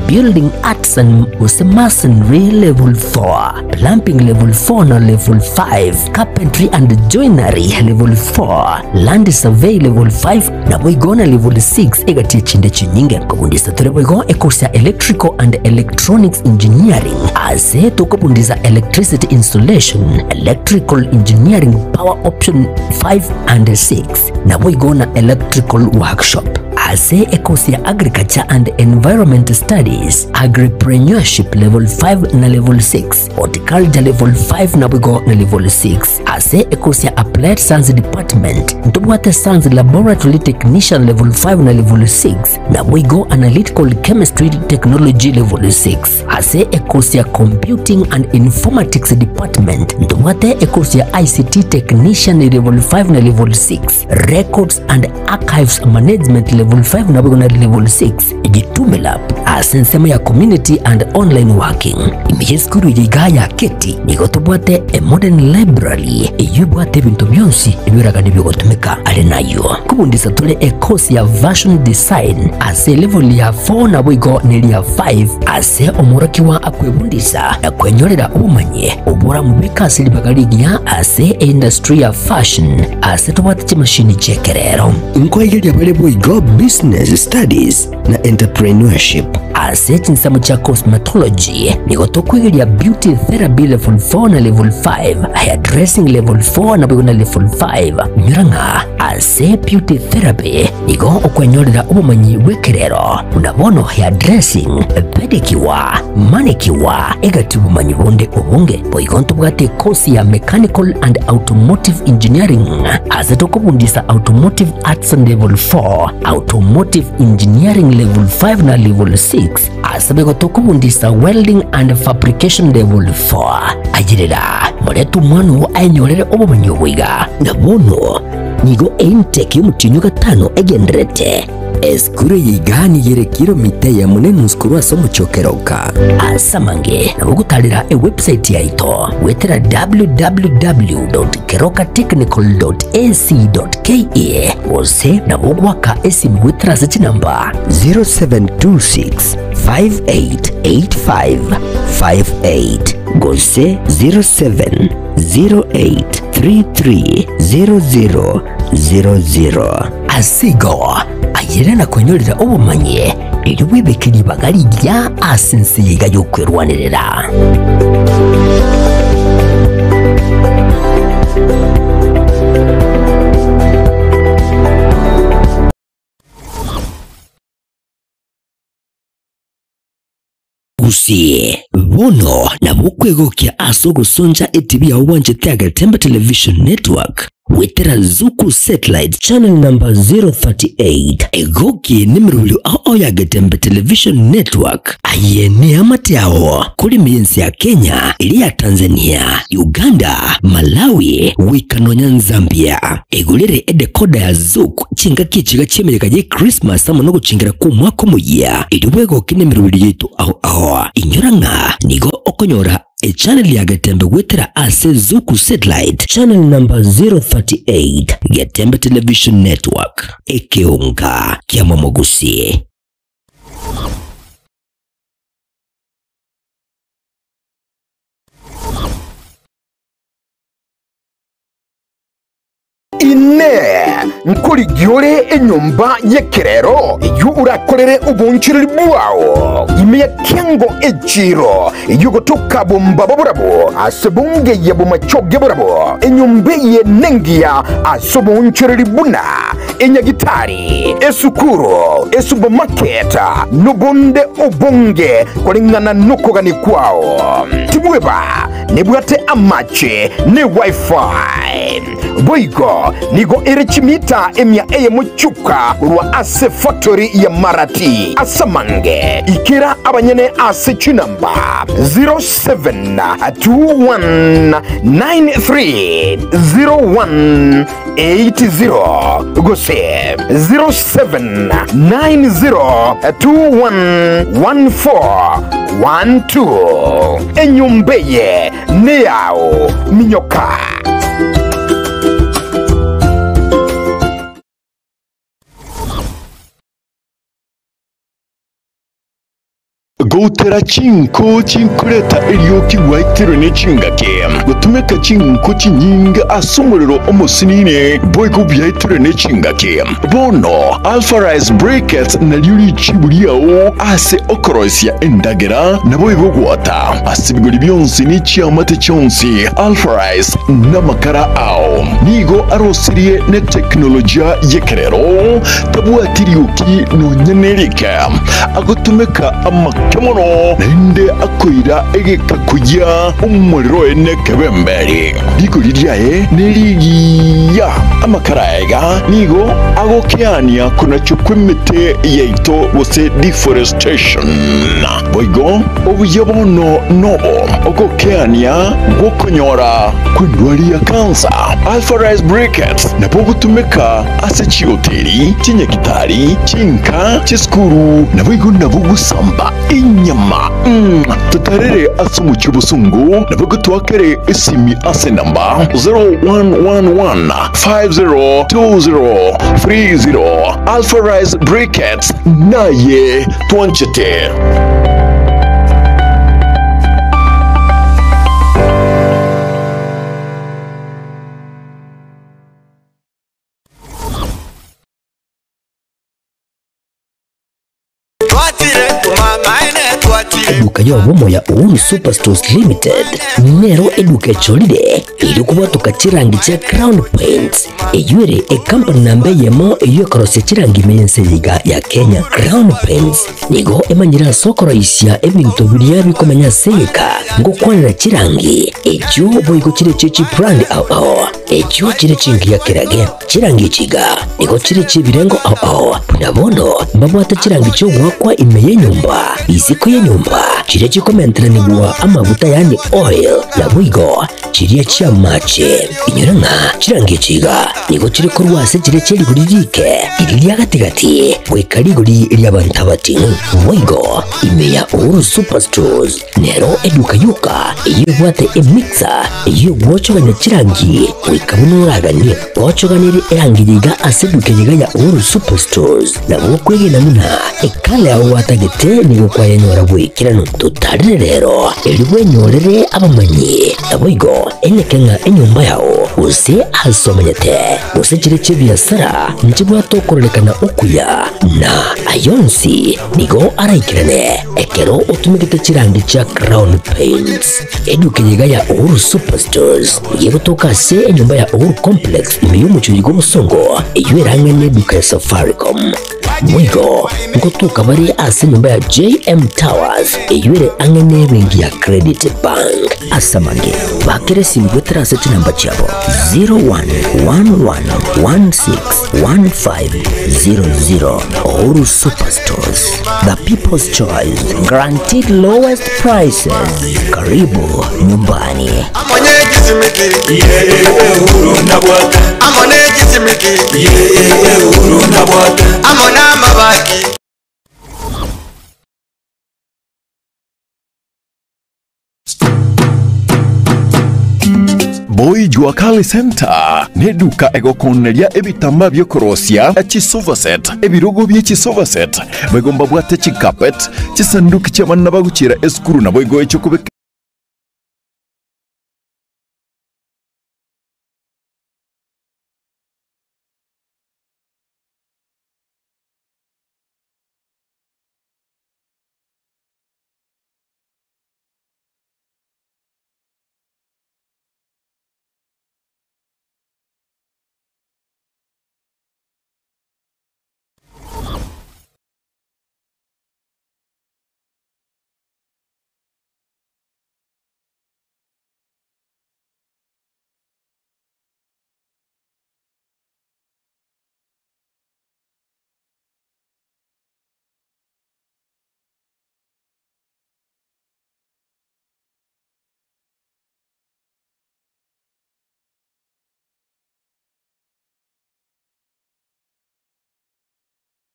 Building Arts and gose Masonry Level 4, Plumbing Level 4 na Level 5, Carpentry and Joinery Level 4, Land Survey Level 5 naboigo na Level 6 egati echinde chinyinge. Kobundisa tore boigo ecourse ya Electrical and Electronics Engineering ase tokobundisa Electricity Installation, Electrical Engineering Power Option 5 and 6 naboigo na Electrical Workshop. Ase ekosi ya Agriculture and Environment Studies, Agripreneurship Level 5 na Level 6, Horticulture Level 5 naboigo na Level 6. Ase ekosi ya Applied Science Department, ntobwate Science Laboratory Technician Level 5 na Level 6, naboigo Analytical Chemistry Technology Level 6. Ase ekosi ya Computing and Informatics Department, ntobwate ekosi ya ICT Technician Level 5 na Level 6, Records and Archives Management Level 5 naboigo na Level 6, Jitume Lab ase ensemo ya Community and Online Working. Ime y'esukuru eye igaa ya Keti nigo tobwate a modern library eyio ebwate ebinto bionsi ebioragani bigotumeka. Are nayio kobundisa tore e course ya Fashion Design ase elevel ya 4 naboigo neria 5 ase omworokigwa akwebundisa na kwenyorera obomanyi oboramobeke ase ribaga rigiya ase eindustry ya fashion ase tobwate chimashini chi'ekerero. Nkoigeria bare boigo Business Studies na Entrepreneurship. Ase chinsemo chia Cosmetology nigo tokoigeria Beauty Therapy Level 4 na Level 5, Hairdressing Level 4 naboigo na Level 5. Inyora ng'a ase Beauty Therapy nigo okwenyorera obomanyi bw'ekerero buna bono hairdressing, pedicure, manicure, egati obomanyi bonde obonge. Boigo ntobwate ekosi ya Mechanical and Automotive Engineering ase tokobundisa Automotive Arts Level 4, Automotive Engineering Level 5 na Level 6 ase boigo tokobundisa Welding and Fabrication Level 4. Ayerera morete omwana oo aenyorere obomanyi obo iga. Na bono nigo eintake y'omotienyi o gatano egendererete. Esukuru eye igaa nigo ere kilomita eyemo na enusu korwa ase omochie o Keroka. Ase amange nabo ogotarera ewebsite yaito goetera www.kerokatechnical.ac.ke gose nabo ogoaka esimi goetera ase chinamba 0726 588558 gose 0708330000. Ase igo, ayere na kwenyorera obomanyi, erio bwebeke ribaga rigiya ase ense eye iga y'okwerwanerera. Gusii, bono nabo okwegokia ase ogosoncha etibi yao bwanchete Agetembe Television Network goetera Zuku Satellite Channel number 038. Egoki nemerobio ao ao ya Agetembe Television Network. Aye neamate ao kore ense ya Kenya, eria ya Tanzania, Uganda, Malawi, goika nonya Zambia. Egorere edecoder ya Zuku chingaki echiga chi'emereka ye Christmas amo nogochengera kw'omwaka omoyia, erio bwegoke nemeroberi yaito ao ao. Inyora ng'a nigo okonyora echannel ya Getembe goetera ase Zuku Satellite channel number 038, Getembe Television Network, ekeonga kia Momogusi. Inee! Nkorigia ore enyomba y'ekerero eyio orakorere oboonchoreri bwao ime ya kiango echiiro eyio gotoka bombaba borabwo ase bongeye bomachoge borabwo? Enyomba eye nengiya ase oboonchoreri buna enyagitari, esukuru, esupermarket, nobonde obonge koreng'ana nokogania kwao. Tibweba nebwate amache ne wifi. Boigo nigo ere chimita emia eyemo chuka korwa ase factory ya Marati ase amange. Ikera abanyene ase chinamba 0721930180 gose 0790211412. Enyomba eye neyao, minyoka. Goutera chinko chinkoreta erioki gwaitirwe ne chingaki, gotumeka chinko chinyinge ase omorero omosinini boigo biaitirwe ne chingaki. Bono Alpha Rice Briquettes nario richibu riao ase okoroisia endagera naboigo gwota ase ebigori bionsi ne chiamate chionsi. Alpha Rice namakara ao nigo arosirie ne teknolojia y'ekerero, tabwati rioki nonya nerike, agotumeka amake mono naende akoira egeka koyia omorero oye nekebemberi. Rigori riaye nerigiya. Amakara aya iga nigo agokeania konachwa kw'emete yaito gose deforestation. Boigo obuya bono nobo ogokeania gw'okonyora kw'endwari ya kansa. Alpha Rice Briquettes nabo ogotumeka ase chihoteli, chinyagitari, chinka, chisukuru naboigo nabo gosamba enyama. Totarere ase omochie obosongo nabo gotwakere esimi ase enamba 0111 502030. Alpha Rice Briquettes naye twanchete. Eduka y'obomo ya Uhuru Superstores Limited nero eduka echorire eri kobwatoka chirangi chia Crown Paints eywo ere ecompany namba eyemo eywo ekorosia chirangi ime y'ense eye iga ya Kenya. Crown Paints nigo emanyire ase okoroisia ebinto biria bikomenya ase egeka ngokwanera chirangi echio boigo chire chie chibrand ao ao echio chire chingiya kerage. Chirangi echi iga nigo chire chi'ebirengo ao ao buna bono mbabwate chirangi chi'ogoakwa ime y'enyomba, isiko y'enyomba, chiria chikomenteranigwa amaguta yaani oil, naboigo chiria chi'amache. Inyora ng'a chirangi echi iga nigo chire korwa ase chiria chie rigori rike, riria ria gati-gati, goika rigori ri'abanto abating'u. Boigo ime ya Uhuru Superstores nero eduka yoka eyio ebwate emixer eyio egwochogania chirangi goika buna oraganie. Gochoganirie erangi yiga ase eduka eye iga ya Uhuru Superstores, nabo okwegena buna ekala yao gwatagete nigo kwayenyora bw'ekeranu. Totarire rero erio bwenyorere abamanyi, naboigo eneke ng'a enyomba yao gose ase omenyete gose chire chi'ebiasara nchibwate okororekana okuya, na ayonsi nigo araikerane ekero otumegete chirangi chia Crown Paints. Eduka eye iga ya Uhuru Superstores nigo egotoka ase enyomba ya Uhuru Complex ime y'omochie bw'obosongo eyio erang'e neduka ya Safaricom. Boigo ngotoka bare ase enyomba ya JM Towers eyio ere ang'e nebenki ya Credit Bank. Ase amange, bakera esimi goetera ase chinamba chiabo 0111161500. Uhuru Superstores, the people's choice, guaranteed lowest prices. Karibu nyumbani. Boy Jua Kali Center neduka egokoneria ebitambaa biokorosia chisofa set, ebirogo bie chisofa set, boigo mbabwate chicarpet, chisanduki chi'abana bagochiera esukuru naboigo echio kobeka.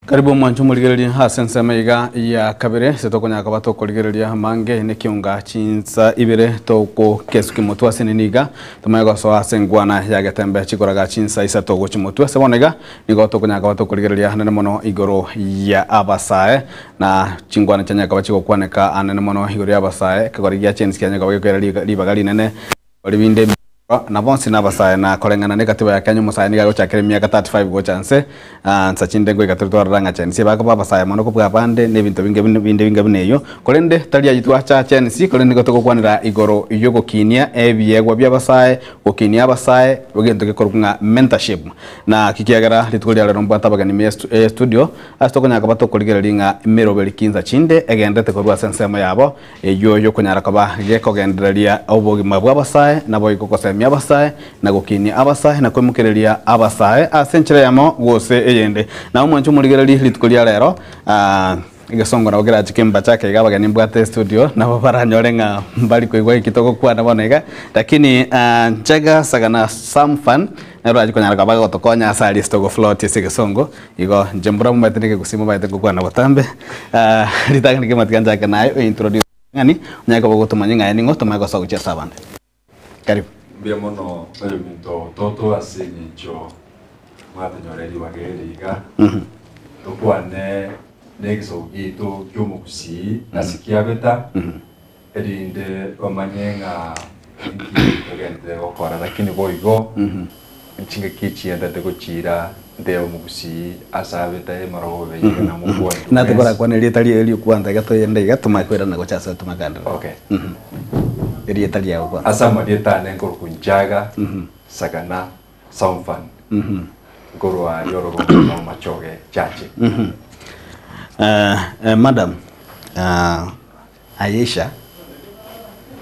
Karibu omwancho omorigereria ase ensemo iga ya kabere ase tokonyara koba tokorigereria amange na ekiunga chinsa ibere togokesuki motwe ase nini iga tomanye gosoa ase engwana ya getembe chikoraga chinsa isato gochia motwe ase bono iga nigo tokonyara koba tokorigereria anene mono igoro ya abasae na chingwana chianyara koba chigokwaneka anene mono igoro ya abasae ekegori gia chensi kianyara koba gekoira ribaga rinene Rinde na bonsi nabasae na koreng'ana nekatiba ya Kenya omosae nigo agochakera emiaka 35 gocha nse nsa chinde ngoika tore twarora ng'a Gen Z bakoba abasae mono kobua abande na ebinto binge binde binga buna eyio korende tari ayio twacha Gen Z korende nigo togokwanera igoro yogokinia ebiegwa bia abasae gokinia abasae egento gekorokwa ng'a mentorship na ki kiagera rituko ria rero mbwate abageni ime ye studio ase tokonyara koba tokorigereria ng'a emeroberi ki nsa chinde egenderete korwa ase ensemo yabo Eyio yokonyara koba gekogendereria obogima bw'abasae, naboigo gosemia abasae, na gokinia abasae, na koimokereria abasae ase enchera eyemo gose eyende. Na omwanche omorigererie rituko ria rero, egesongo nabo kerache kembachake iga abageni mbwate estudio, nabo baranyore ng'a mbari koigwa eki togokwana bono iga, lakini Nchega Sagana Samfan nere orache konyara koba agotokonya ase aria ase togofloat ase egesongo. Igo inche mbura momaete nekegusi momaete ngokwana botambe ritang'ani kegima tiga nchake naye ointroduce ng'ani onyare koba ogotomanya ng'a aye ning'o tomanye gosoa gochia ase abande. Karibu. Mbuya mono oyominto toto ase eng'encho mwatonyorire ribaga eri iga, tokwane negesaku giaito ki'omogusii ase kiabeta, erinde bamanye ng'a inki togenderere gokora. Lakini boigo chingaki echiendete gochiira ndebe omogusii ase abete emarogobe iga namokwanire bwensi. Natokorakwana erieta riaye ri'okwanza iga toyende iga tomanye koirana gocha ase tomakandera. Okay. Erieta riao kwanza. Ase amarieta ane nkorokwa Nchaga Sagana Samfan nkorwa aria orogongo rwa Machoge Chache. Madam, Ayesha,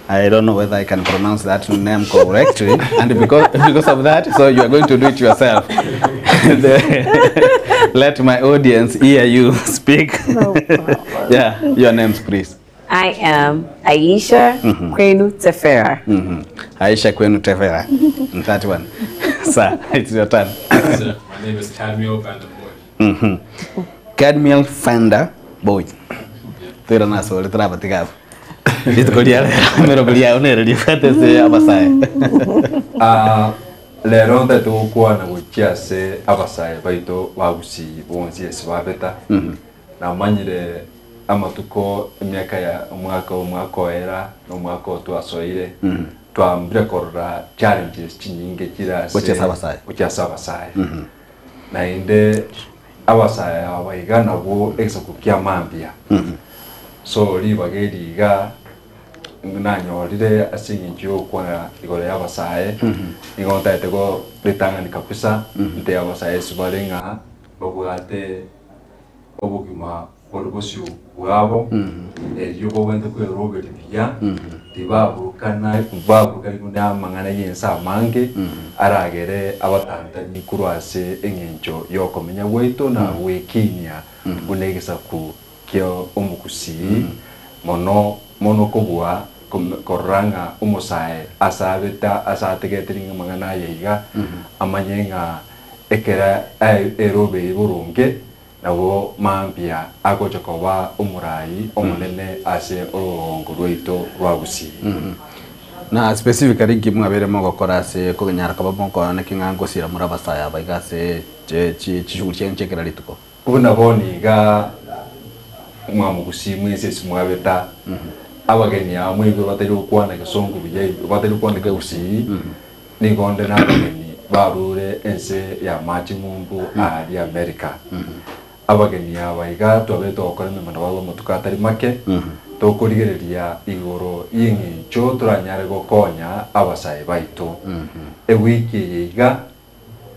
I don't know whether I can pronounce that name correctly, and because, because of that, so you are going to do it yourself. The, let my audience hear you speak. No yeah, your names, please. I am Aisha mm -hmm. Kwenu Tefera. Mm -hmm. Aisha Kwenu Tefera. That one. Sir, it's your turn. Sir, my name is Cadmiel Vanderboy. Mm -hmm. Cadmiel Fanda Boy. Toirane ase ore torabatiga abwo. Rituko ria rero emerogo riao nere ribwate ase abasae. Ah, rero ntaete gokwana gochia ase abasae baito ba Gusii bonsi ase babeta. Namanyire amatuko emiaka ya omwaka omwaka oera na omwaka oo twasoire, twambire korora challenges chinyinge chire ase Gochia ase abasae. gochia ase abasae. Naende abasae aba iga nabwo egesaku kia mambia. So ribaga eri iga nanyorire ase eng'encho yogokwana igoro ya abasae, nigo ntagete go ritang'ani kabisa, ntebi abasae ase bare ng'a babwate obogima bore bosio bwabo, erio bogwente kweroberia buya, tibaburukana baburukanigwe namang'ana y'ense amange, aragere abatantani korwa ase eng'encho y'okomenya gwaito na gwekinia buna egesaku kia omogusii, mono mono kobua korora ng'a omosae ase abete ase ategeteri ng'a amang'ana aya iga, amanye ng'a ekero erobeiri boronge, Nabo mambia agocha koba omoraai omonene ase orogongo rwaito rwa Gusii. Na specifically nki mwabeire mogokora ase konyara koba mokoona ki ng'a ngosira more abasae aba iga ase chishughuli chiaino chia kera rituko? Buna bono iga mwamogusii mwensi ase mwabeta abageni aba mwaigure batari gokwana egesongo buya batari gokwana ekegusii, Nigo onde nabageni barure ense y'amache ng'umbu aaria Amerika. Abageni aba iga twabete togokora emeremo nabarabwo amatuko atari make, tokorigereria igoro y'eng'encho toranyare gokonya abasae baito. Ewiki eye iga,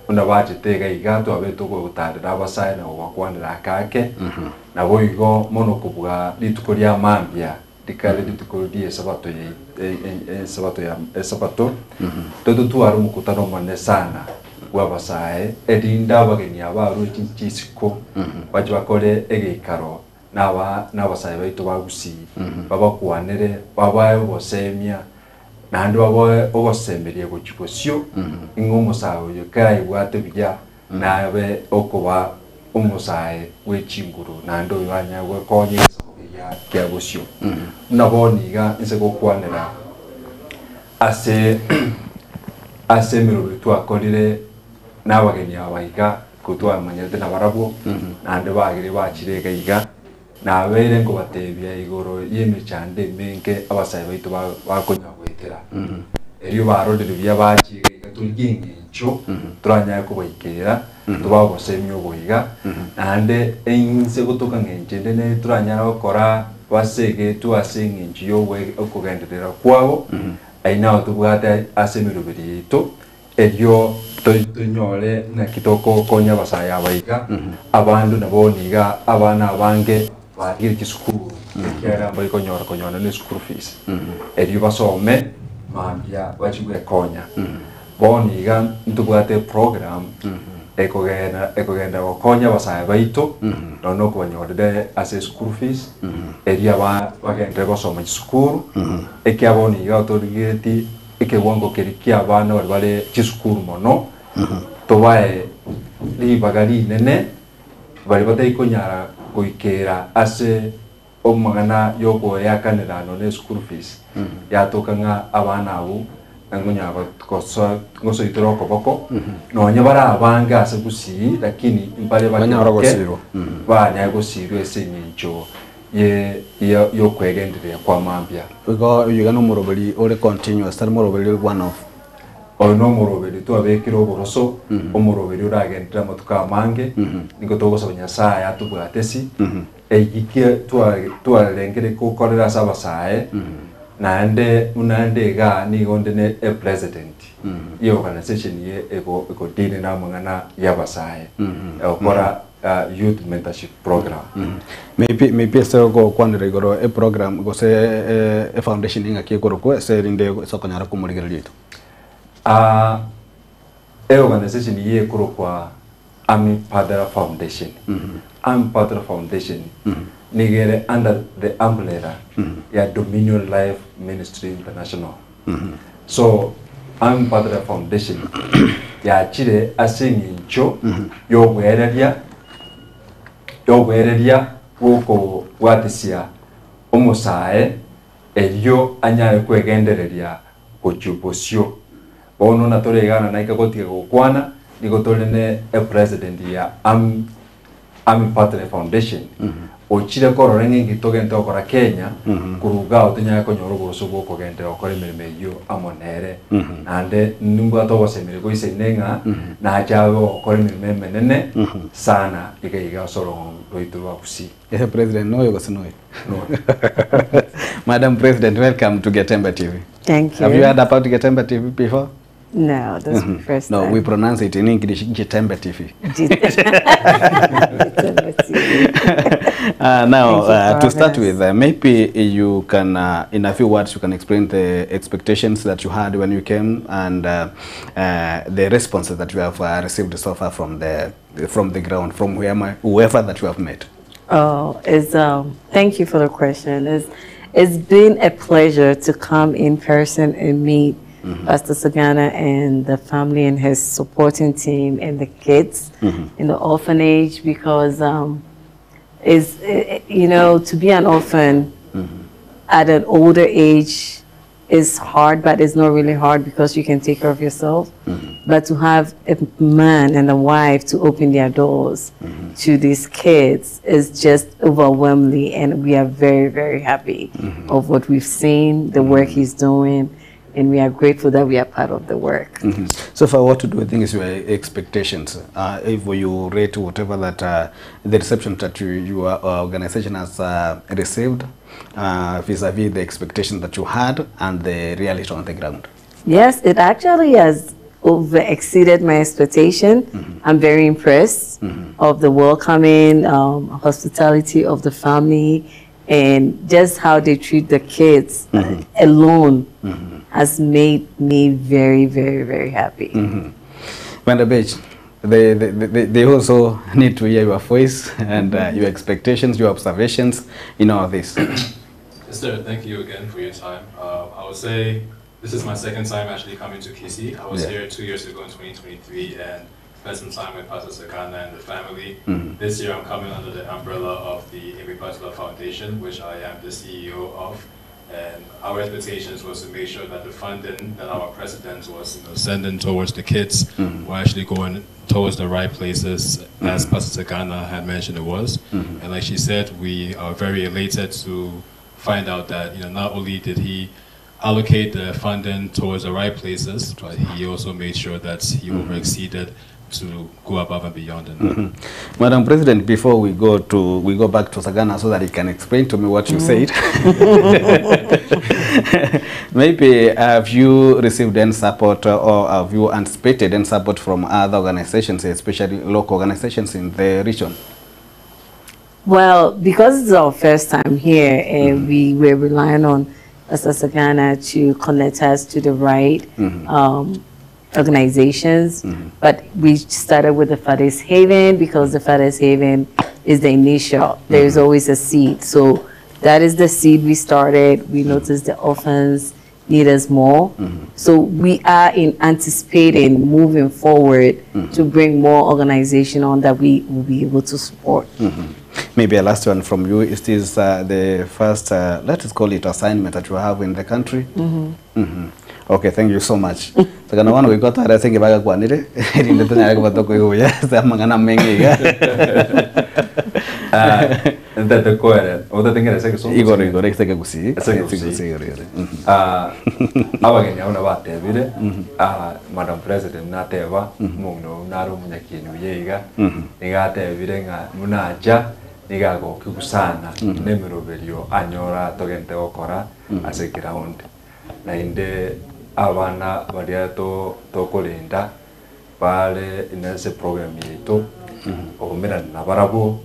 buna bachete iga iga twabete togotarera abasae na kobakwanera ake ake, naboigo mono kobua rituko ria mambia Rikare rituko ri'Esabato esabato ya Esabato, tototware omokutano omonene sana bw'abasae, erinde abageni aba barue chisiko bache bakore egeikaro naba nabasae baito ba Gusii, babakwanere, babae obosemia, naende babae ogosemeria gochia bosio, ing'a omosae oyo keraibwate buya, nabe okoba. Omosae bwe chinguru naende oyo anyare gwekonya egesaku keria kia bosio. Buna bono iga inse gokwanera ase ase emerobio twakorire na abageni aba iga, ko twamanyete nabarabwo, naende bagire bachire iga iga, nabeire nkobatebia igoro y'emechando emenge abasae baito ba- bakonya goetera. Erio barorire buya bachire iga iga torigie eng'encho toranyare kobaikera, tobae obosemi obo iga, naende inse gotoka ng'encho ende nere toranyare gokora basegetwe ase eng'encho y'ogoe okogenderera kwabo, ayio nao tobwate ase emeroberi yaito, erio tonyore naki togokonya abasae aba iga, abande nabo niga abana abange batigire chisukuru ekiagera mbari konyora konyora ne school fees, erio basome mambia bachie gwekonya. Bono iga ntobwate eprogram ekogenda ekogenda gokonya abasae baito nonya na okobanyorera ase eschool fees, erio aba bagenderere gosoma chisukuru, ekiagera bono iga torigetie ekewango keria kia abana baria bare chisukuru mono, tobae ribaga rinene baria batari konyara goikera ase Omogana yokoeakanera nonya eschool fees yatoka ng'a abana abwo ngonyara gosoa ngosoitera okoboko nonya bare abange ase gusii lakini mbare bake Banyare bake gosirwa. banyare gosirwa ase eng'encho ye ye yokwegendereria kwa mambia. Igo oyio iga nomoroberi ore continuous tari moroberi ore one off. Oyo nomoroberi twabekire oboroso, omoroberi oragenderere amatuko amange, nigo togosaba Nyasaye atobwatesi, Egikia twarengire gokorera ase abasae, naende buna nde igaa nigo nde ne epresident ye organisation ye ego egodeal na amang'ana ya abasae, egokora youth mentorship program. Maybe maybe ase ogokwanera igoro eprogram gose efoundation engaki ekorokwa ase erinde ase okonyara komorigereria oito. Eorganisation eye ekorokwa Army Padra Foundation. Army Padra Foundation nigo ere under the umbrella ya Dominion Life Ministry International. So Army Padra Foundation yachire ase eng'encho y'obwereria y'obwereria bw'okobwatisia omosae erio anyare kwegendereria gochia bosio. Bono natore iga na naika gotiga gokwana, nigo tore ne epresident ya Army Army Partner Foundation, ochire korora ng'a inki togente gokora Kenya, korwa iga agwo tonyare konyora oboroso bwa okogenderera gokora emeremo eyio amo nere. Naende nimbwate ogosemeria goisaine ng'a nache abe ogokora emeremo emenene sana iga iga ase orogongo rwaito rwa Gusii. Ehe president noyo gose noyo? Madam President, welcome to Getemba TV. Thank you. Have you heard about Getemba TV before? No, that's mm -hmm. my first No, time. we pronounce it in English, Getemba TV. Getemba TV. Now, Thank you for to start having with, maybe you can, in a few words, you can explain the expectations that you had when you came and the responses that you have received so far from the from the ground, from whoever, whoever that you have met. Oh, it's, thank you for the question. It's, it's been a pleasure to come in person and meet Pastor Sugana and the family and his supporting team and the kids in the orphanage because it's, you know, to be an orphan at an older age is hard, but it's not really hard because you can take care of yourself. But to have a man and a wife to open their doors to these kids is just overwhelmingly, and we are very, very happy of what we've seen, the work he's doing, and we are grateful that we are part of the work. So far, what do you think is your expectations? If you rate whatever that the reception that you, your organization has received vis-a-vis the expectation that you had and the reality on the ground? Yes, it actually has over exceeded my expectation. I'm very impressed of the welcoming, hospitality of the family, and just how they treat the kids alone has made me very, very, very happy. Vanda Beach, they also need to hear your voice and your expectations, your observations in all this. Yes, sir. Thank you again for your time. I would say this is my second time actually coming to Kisii. I was here 2 years ago in 2023, and spent some time with Pastor Sakana and the family. Mhm. This year I'm coming under the umbrella of the Amy Butler Foundation, which I am the CEO of. And our expectations was to make sure that the funding that our president was you know, sending towards the kids were actually going towards the right places, as Pastor Sagana had mentioned it was. Mhm. And like she said, we are very elated to find out that you know not only did he allocate the funding towards the right places, but he also made sure that he Mhm. over exceeded to go above and beyond. And Mhm. Madam President, before we go to we go back to Sagana so that he can explain to me what you Mm. said. Maybe have you received any support or have you anticipated any support from other organizations, especially local organizations in the region? Well, because it's our first time here and we were relying on Pastor Sagana to connect us to the right Mhm. organizations. But we started with the Father's Haven because the Father's Haven is the initial. There's always a seed. So that is the seed we started. We noticed the orphans need us more. So we are in anticipating moving forward to bring more organization on that we will be able to support. Mhm. Maybe a last one from you. Is this the first, let us call it assignment that you have in the country? Mhm. Mhm. Okay, thank you so much. Sakana wana wikota ara singe baga kwanire rinde tanyare kubatoko ihuya samangana mengi iga. Ntete koere, otatengere seke so. Igoro igoro seke gusi. Seke gusi. Igoro igoro. Ah, abageni abo nabatebire ah, madam president nateba omong'ina nare omonyakieni buya iga Mhm. niga atebire ng'a munacha niga agokigu sana Mhm. na emiroberio anyora togente gokora Mhm. ase eground naende abana baria to tokorenda bare inase program yaitu ogomerana na barabwo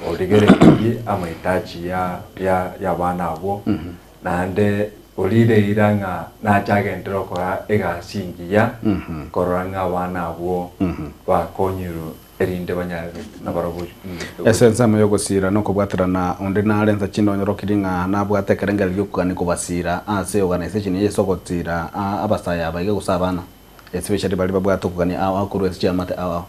origererie amahitaji ya ya ya abana abwo naende orireira ng'a nachagendera okora egasi engiya Mhm. korora ng'a abana abwo bakonyirwe erinde banyare nabarabwo Ese ensemo yogosira nokobwaterana onde nare nsa chindonyorokiri ng'a nabwate ekerengeri giokogani kobasira ase organization eye ase ogotira abasaya aba iga gose abana especially bari babwate okogania ao ao korwa ase chiamate ao ao.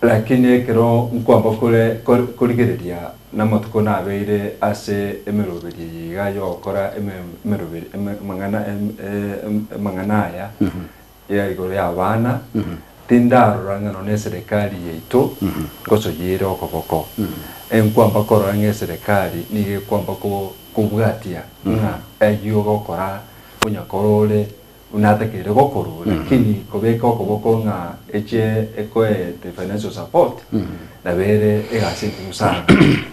Lakini ekero nkwamba kore korigereria namatuko nabeire ase emeroberi eye iga yogokora emeroberi amang'ana amang'ana aya ya igoro ya abana tindarora ng'a nonye eserikali yaito ngosoyere okoboko enkwamba korora ng'a eserikali niga ekwamba kobwatia ng'a eywo ogokora onyakora ore natakire gokorwa lakini kobeka okoboko ng'a eche ekoete financial support nabere egasi enkumu sana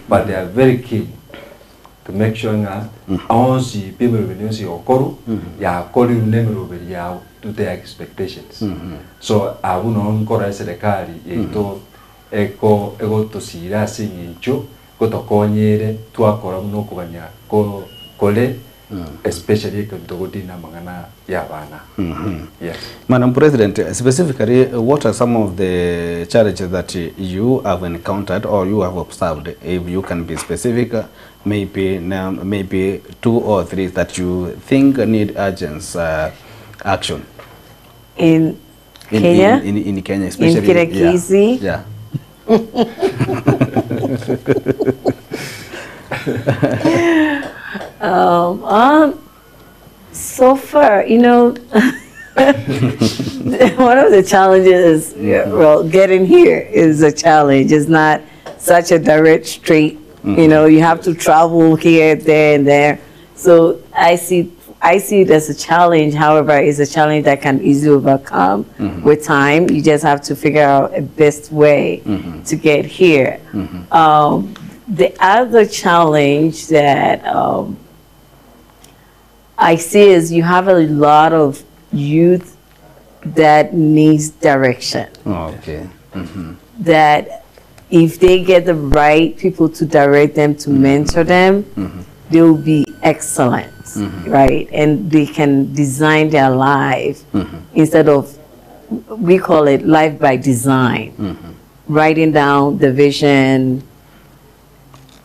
but they are very keen to make sure ng'a onsi pi emeroberi yonsi yokorwa yakorirwe na emeroberi yao to their expectations so abwo noo nkora eserikali yaito eko egotosira ase eng'encho gotokonyere twakora buna okogania kore especially ekero togotina amang'ana ya abana. Yes. Madam President, specifically, what are some of the challenges that you have encountered or you have observed? If you can be specific, maybe maybe two or three that you think need urgent action. In Kenya? In Kenya, especially. In Kirakisi? Yeah. So far, you know, one of the challenges is, well, getting here is a challenge. It's not such a direct straight, you know, you have to travel here, there, and there. So I see it as a challenge. However, it's a challenge that can easily overcome with time. You just have to figure out a best way to get here. The other challenge that I see is you have a lot of youth that needs direction. Oh, okay. That if they get the right people to direct them, to mentor them, they will be excellent, right? And they can design their life instead of, we call it life by design. Writing down the vision,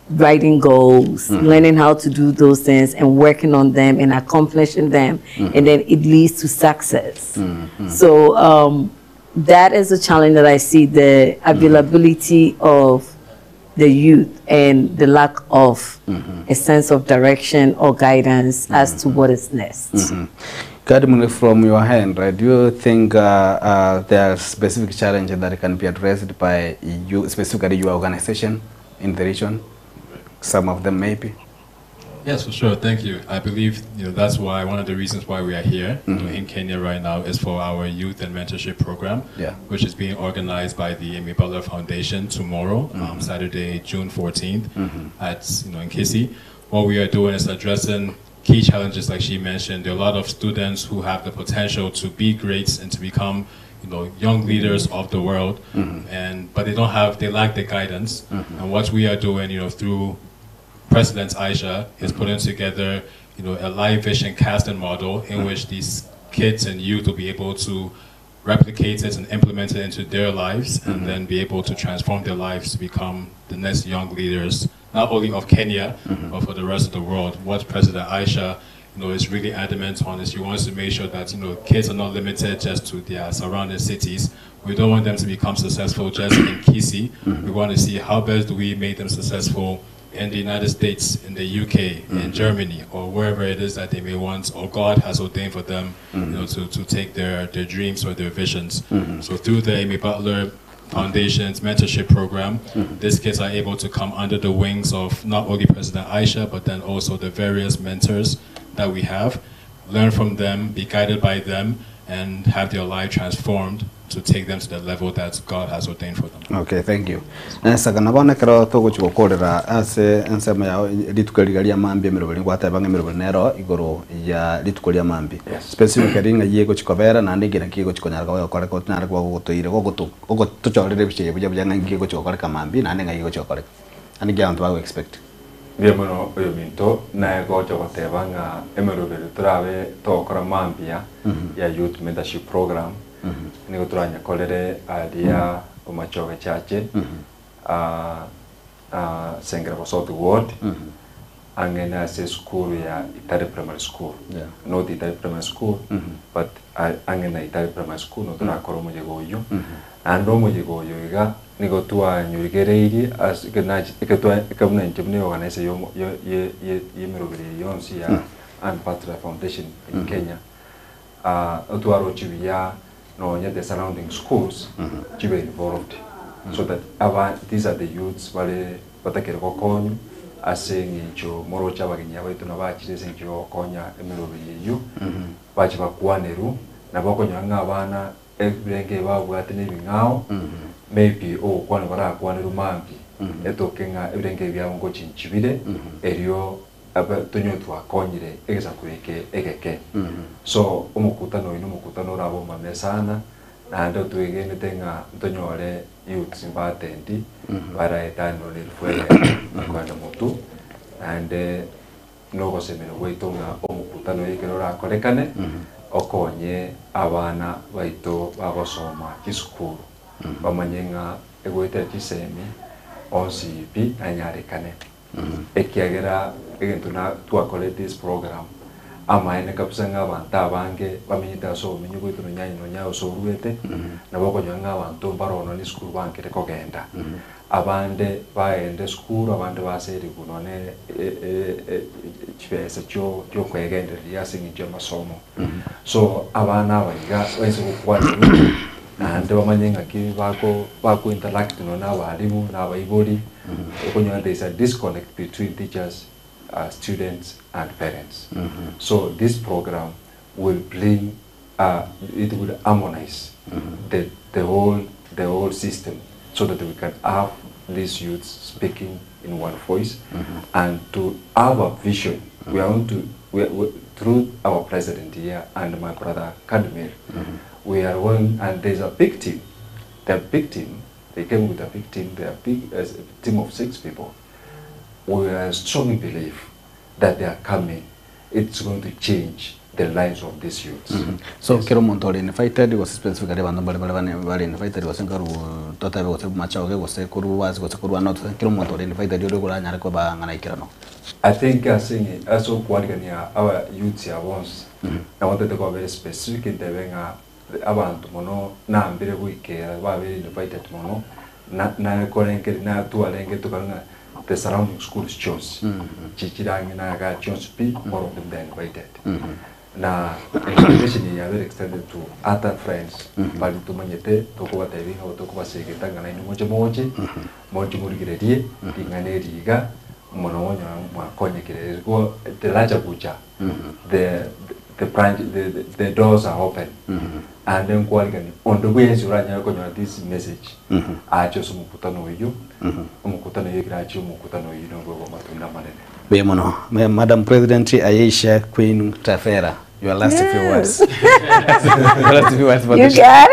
writing goals, learning how to do those things and working on them and accomplishing them, and then it leads to success. So that is a challenge that I see the availability of the youth and the lack of a sense of direction or guidance as to what is next. Kadmuni, from your hand, right, do you think there are specific challenges that can be addressed by you, specifically your organization in the region? Some of them maybe? Yes, for sure. Thank you. I believe that's why one of the reasons why we are here in Kenya right now is for our youth and mentorship program, which is being organized by the Amy Butler Foundation tomorrow, Saturday, June 14th, at in Kisii. What we are doing is addressing key challenges, like she mentioned. There are a lot of students who have the potential to be greats and to become young leaders of the world, and but they don't have they lack the guidance. And what we are doing, through President Aisha is putting together, a live vision casting model in which these kids and youth will be able to replicate it and implement it into their lives, and then be able to transform their lives to become the next young leaders, not only of Kenya, but for the rest of the world. What President Aisha, is really adamant on is she wants to make sure that, kids are not limited just to their surrounding cities. We don't want them to become successful just in Kisii. We want to see how best do we make them successful in the United States, in the UK, in Germany, or wherever it is that they may want, or God has ordained for them, to take their dreams or their visions. So through the Amy Butler Foundation's mentorship program, these kids are able to come under the wings of not only President Aisha, but then also the various mentors that we have, learn from them, be guided by them, and have their life transformed to take them to the level that God has ordained for them. Okay, thank you. Sagana bona kero togochigokorera ase ensemo yao rituko riga ria mambi emeroberi gwateba ng'a emeroberi nero igoro ya rituko ria mambi. Specifically ng'a ye gochikobera naende ngina ki gochikonyara gokoreka otonyare gogotoire gogotochorere ebiche buya buya ng'a nki gochigokoreka mambi naende ng'a gochigokoreka. Ani nki abanto bago expect. Mbuya mono oyo minto naye gocha goteba ng'a emeroberi torabe togokora mambia ya youth mentorship program nigo toranyakorere aria omachoge chache Sengera Bosoti Ward ang'e ase esukuru ya Itare Primary School. Not Itare Primary School, but ang'e na Itare Primary School no torakora omoyega oywo. Naende omoyega oyo iga nigo twanyorigereirie ase ekabuna inche buna eorganizer y'emeroberi eye yonsi ya Ann Butler Foundation in Kenya. Otwarochi buya nonya the surrounding schools chibe involved so that these are the youths bare batakere gokonyu ase eng'encho moroche abagenyi abaitu nabachire ase eng'encho yogokonya emeroberi eywo bache bakwaneru nabo okonyora ng'a abana ebirenge babwate na ebing'ao maybe ogokwana barakwaneru mambi etoke ng'a ebirenge ebiabo ngochinchibire erio tonyo twakonyire egesaku eke egeke. So omokutano oyo na omokutano oraba omame sana naende otwegenete ng'a ntonyore youths mbatendi baraetanero na elfu eyemo koenda motu naende nogosemera gwaito ng'a omokutano oyo ekero orakorekane okonye abana baito bagosoma chisukuru bamanye ng'a egoetera chisemi onsi pi nanyarekane. Ekiagera egento na twakore this program amaene kabisa ng'a abanto abange bamenyete ase obomenyo bwaito nonya nonya ase oruete nabo okonyora ng'a abanto mbarono na esukuru bankere kogenda abande baende esukuru abande baserigwe nonye chibesa chiokoegendereria ase eng'encho ya amasomo. So abana aba iga baise gokwanirwa naende bamanye ng'aki bako interact nonya na abarimu na abaibori okonyora there is a disconnect between teachers, students and parents. So this program will bring, it will harmonize the whole system so that we can have these youths speaking in one voice and to have a vision. We are going to, we, through our president here and my brother Kadmir, we are going, and there's a big team. The big team, they came with a big team, they are big, as a team of 6 people. We are strongly believe that they are coming. It's going to change the lives of these youths. So, kero muntu ori invited gose specifically bantu bari bari bane bari invited gose ngaru totabe gose machoge gose kuruwa gose kuruwa not kero muntu ori invited uri kuranyara ko bangana ikirano. I think as as okwarigania our youths ya once. I wanted to go very specific in the wenga Abanto mono nambire goikera babere invited mono na nakorengeri natwarenge tokare ng'a the surrounding schools chionsi chichirange naga chionsi pi all of them they are invited. Na invitation eye yabere extended to other friends baria tomanyete tokobatebia ng'a tokobasegeta ng'a nainwe moche moche moche morigererie ring'ana eri iga mono onyora mwakonyekire igo the larger kucha the the branch the, the, the doors are open ande nkwarigani onde bwensi oranyare konyora this message ache ase omokutano oyio omokutano oyio ekero achire omokutano oyio nobwo bwa amatunda amanene. Buya mono. Madam President Ayesha Queen Tafera, your last few words. Your last few words for You the got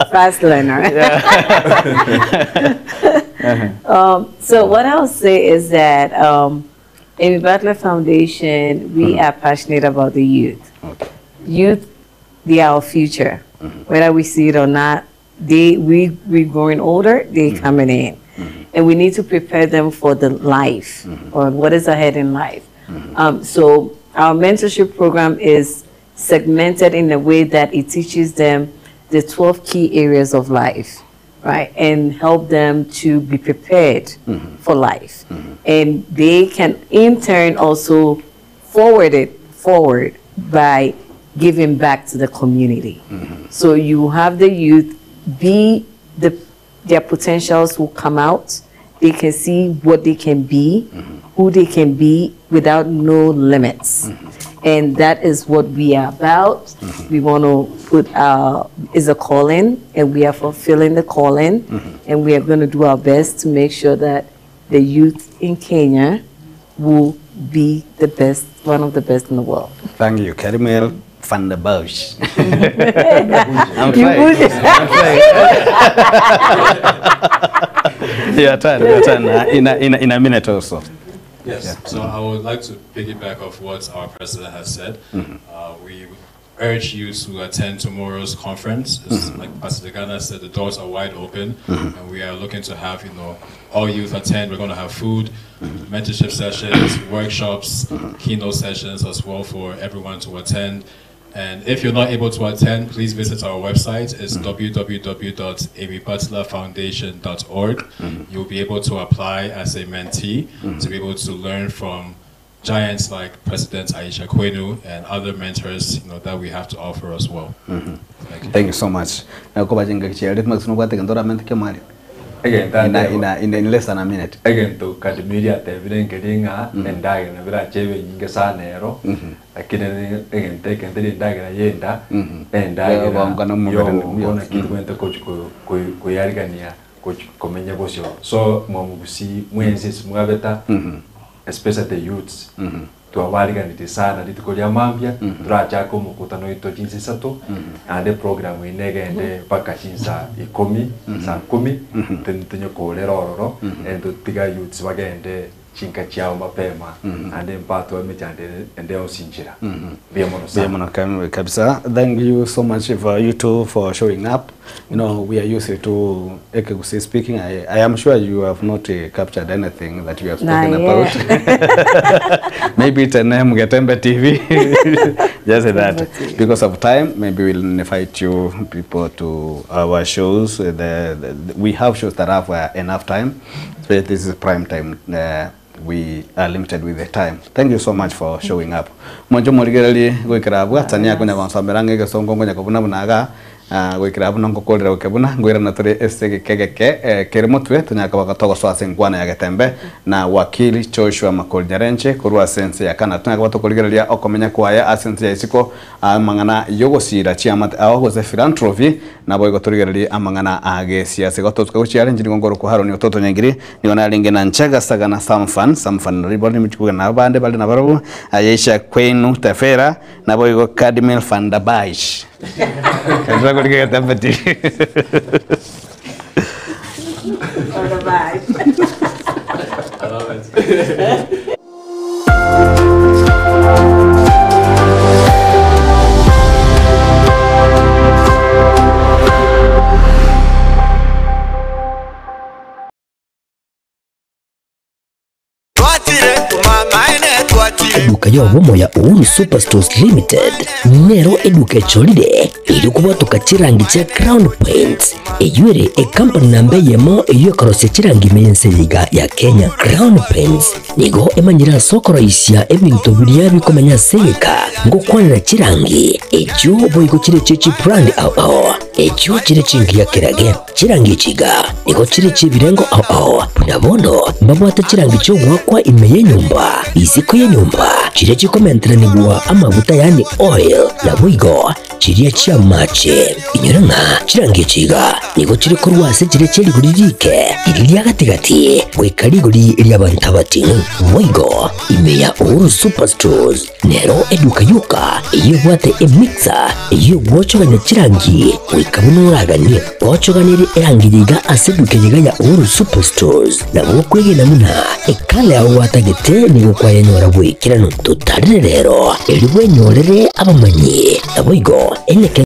it! Fast learner. So what I'll say is that Amy Butler Foundation, we are passionate about the youth. Youth, they are our future. Whether we see it or not, we're growing older, they're coming in. And we need to prepare them for the life or what is ahead in life. So our mentorship program is segmented in a way that it teaches them the 12 key areas of life, right? And help them to be prepared for life. And they can in turn also forward it forward by giving back to the community. So you have the youth be the, their potentials will come out. They can see what they can be, who they can be without no limits. And that is what we are about. We want to put our, is a calling, and we are fulfilling the calling. And we are going to do our best to make sure that the youth in Kenya will be the best, one of the best in the world. Thank you, Karimel van der Bush. I'm You trying. would. I'm trying. Your turn, your turn. In a minute or so. Yes. Yeah. So I would like to piggyback off what our president has said. We urge you to attend tomorrow's conference. It's like Pastor Degana said, the doors are wide open, and we are looking to have all youth attend. We're going to have food, mentorship sessions, workshops, keynote sessions as well for everyone to attend. And if you're not able to attend, please visit our website. It's www.amybutlerfoundation.org. You'll be able to apply as a mentee to be able to learn from giants like President Aisha Kwenu and other mentors that we have to offer as well. Thank you. Thank you so much. Koba jenga kichia ritma kusuno kwa tekendora mente kemari. Again, In less than a minute. Egento kadimiria atebire nkeri ng'a endagera birachebe nyinge sana ero lakini egento ekente endagera yenda endagera Yobongo na omobere yobongo naki tobwenerete gochi koyarigania gochi komenya bosio so mwamugusi mwensi ase mwabeta especially the youths twabariganire sana rituko ria mambia turachaka omokutano oito chinsa isato naende program eye negende mpaka chinsa ikumi saa kumi tonyekorera ororo ende totiga youths bagende chinka chiao mapema naende mpatwa emechando ende yonsi nchera mbuya mono sana. Mbuya mono kabisa. Thank you so much for you two for showing up. We are used to Ekegusii speaking. I am sure you have not captured anything that you have spoken Not about. yet. Maybe it's a name, Getembe TV. Just that. Because of time, maybe we'll invite you people to our shows. We have shows that have enough time. So this is prime time. We are limited with the time. Thank you so much for showing up. Mwanjo morigereri gwikira abwa tania kunya gonsomera ng'ege songo ngonya kobuna bunaga gwikira abu nongokorera gukebuna ngwirana turi ase gikegeke kere motwe tunyaka bagatogosoa ase nkwana ya getembe na wakili Joshua Makori Nyarenche korwa ase ense ya kana tunyaka batokorigereria okomenya kwaya ase ense ya isiko amang'ana yogosira chiamate ao gose philanthropy nabo igo torigereria amang'ana agesiasa igo totuka gochiare nchiri gongoro kuharoni ototo nyangiri nigo narenge na nchaga sagana samfan samfan ribori nimuchikuga na abande bari na barabo Ayesha Kwenu Tafera nabo igo Kadimel Fandabaish. Kabisa kuliko Getembe TV. I love it. Eduka yobomo ya Uhuru Superstores Limited nero eduka echorire erio kobwatoka chirangi chia Crown Paints eywo ere ecompany namba eyemo eywo ekorosia chirangi ime y'ense eye iga ya Kenya. Crown Paints nigo emanyire ase okoroisia ebinto biria bikomenya ase egeka ngokwanera chirangi echio boigo chire chie chibrand ao ao echio chire chingiya kerage. Chirangi echi iga nigo chire chi'ebirengo ao ao, buna bono mbabwate chirangi chi'ogoakwa ime y'enyomba, isiko y'enyomba, chiria chikomenteranigwa amaguta yaani oil, naboigo chiria chi'amache. Inyora ng'a chirangi echi iga nigo chire korwa ase chiria chie rigori rike, riria ria gati-gati, goika rigori ri'abanto abating'u. Boigo ime ya Uhuru Superstores Nero eduka yoka eyio ebwate emixer eyio egwochogania chirangi goika buna oraganie. Ochoganerie erangi yiga ase eduka yiga ya Uhuru Superstores nabo okwegena buna ekala yao gwatagete nigo kwayenyora bwaikeranu. Totarire rero erio bwenyorere abamanyi naboigo eneke.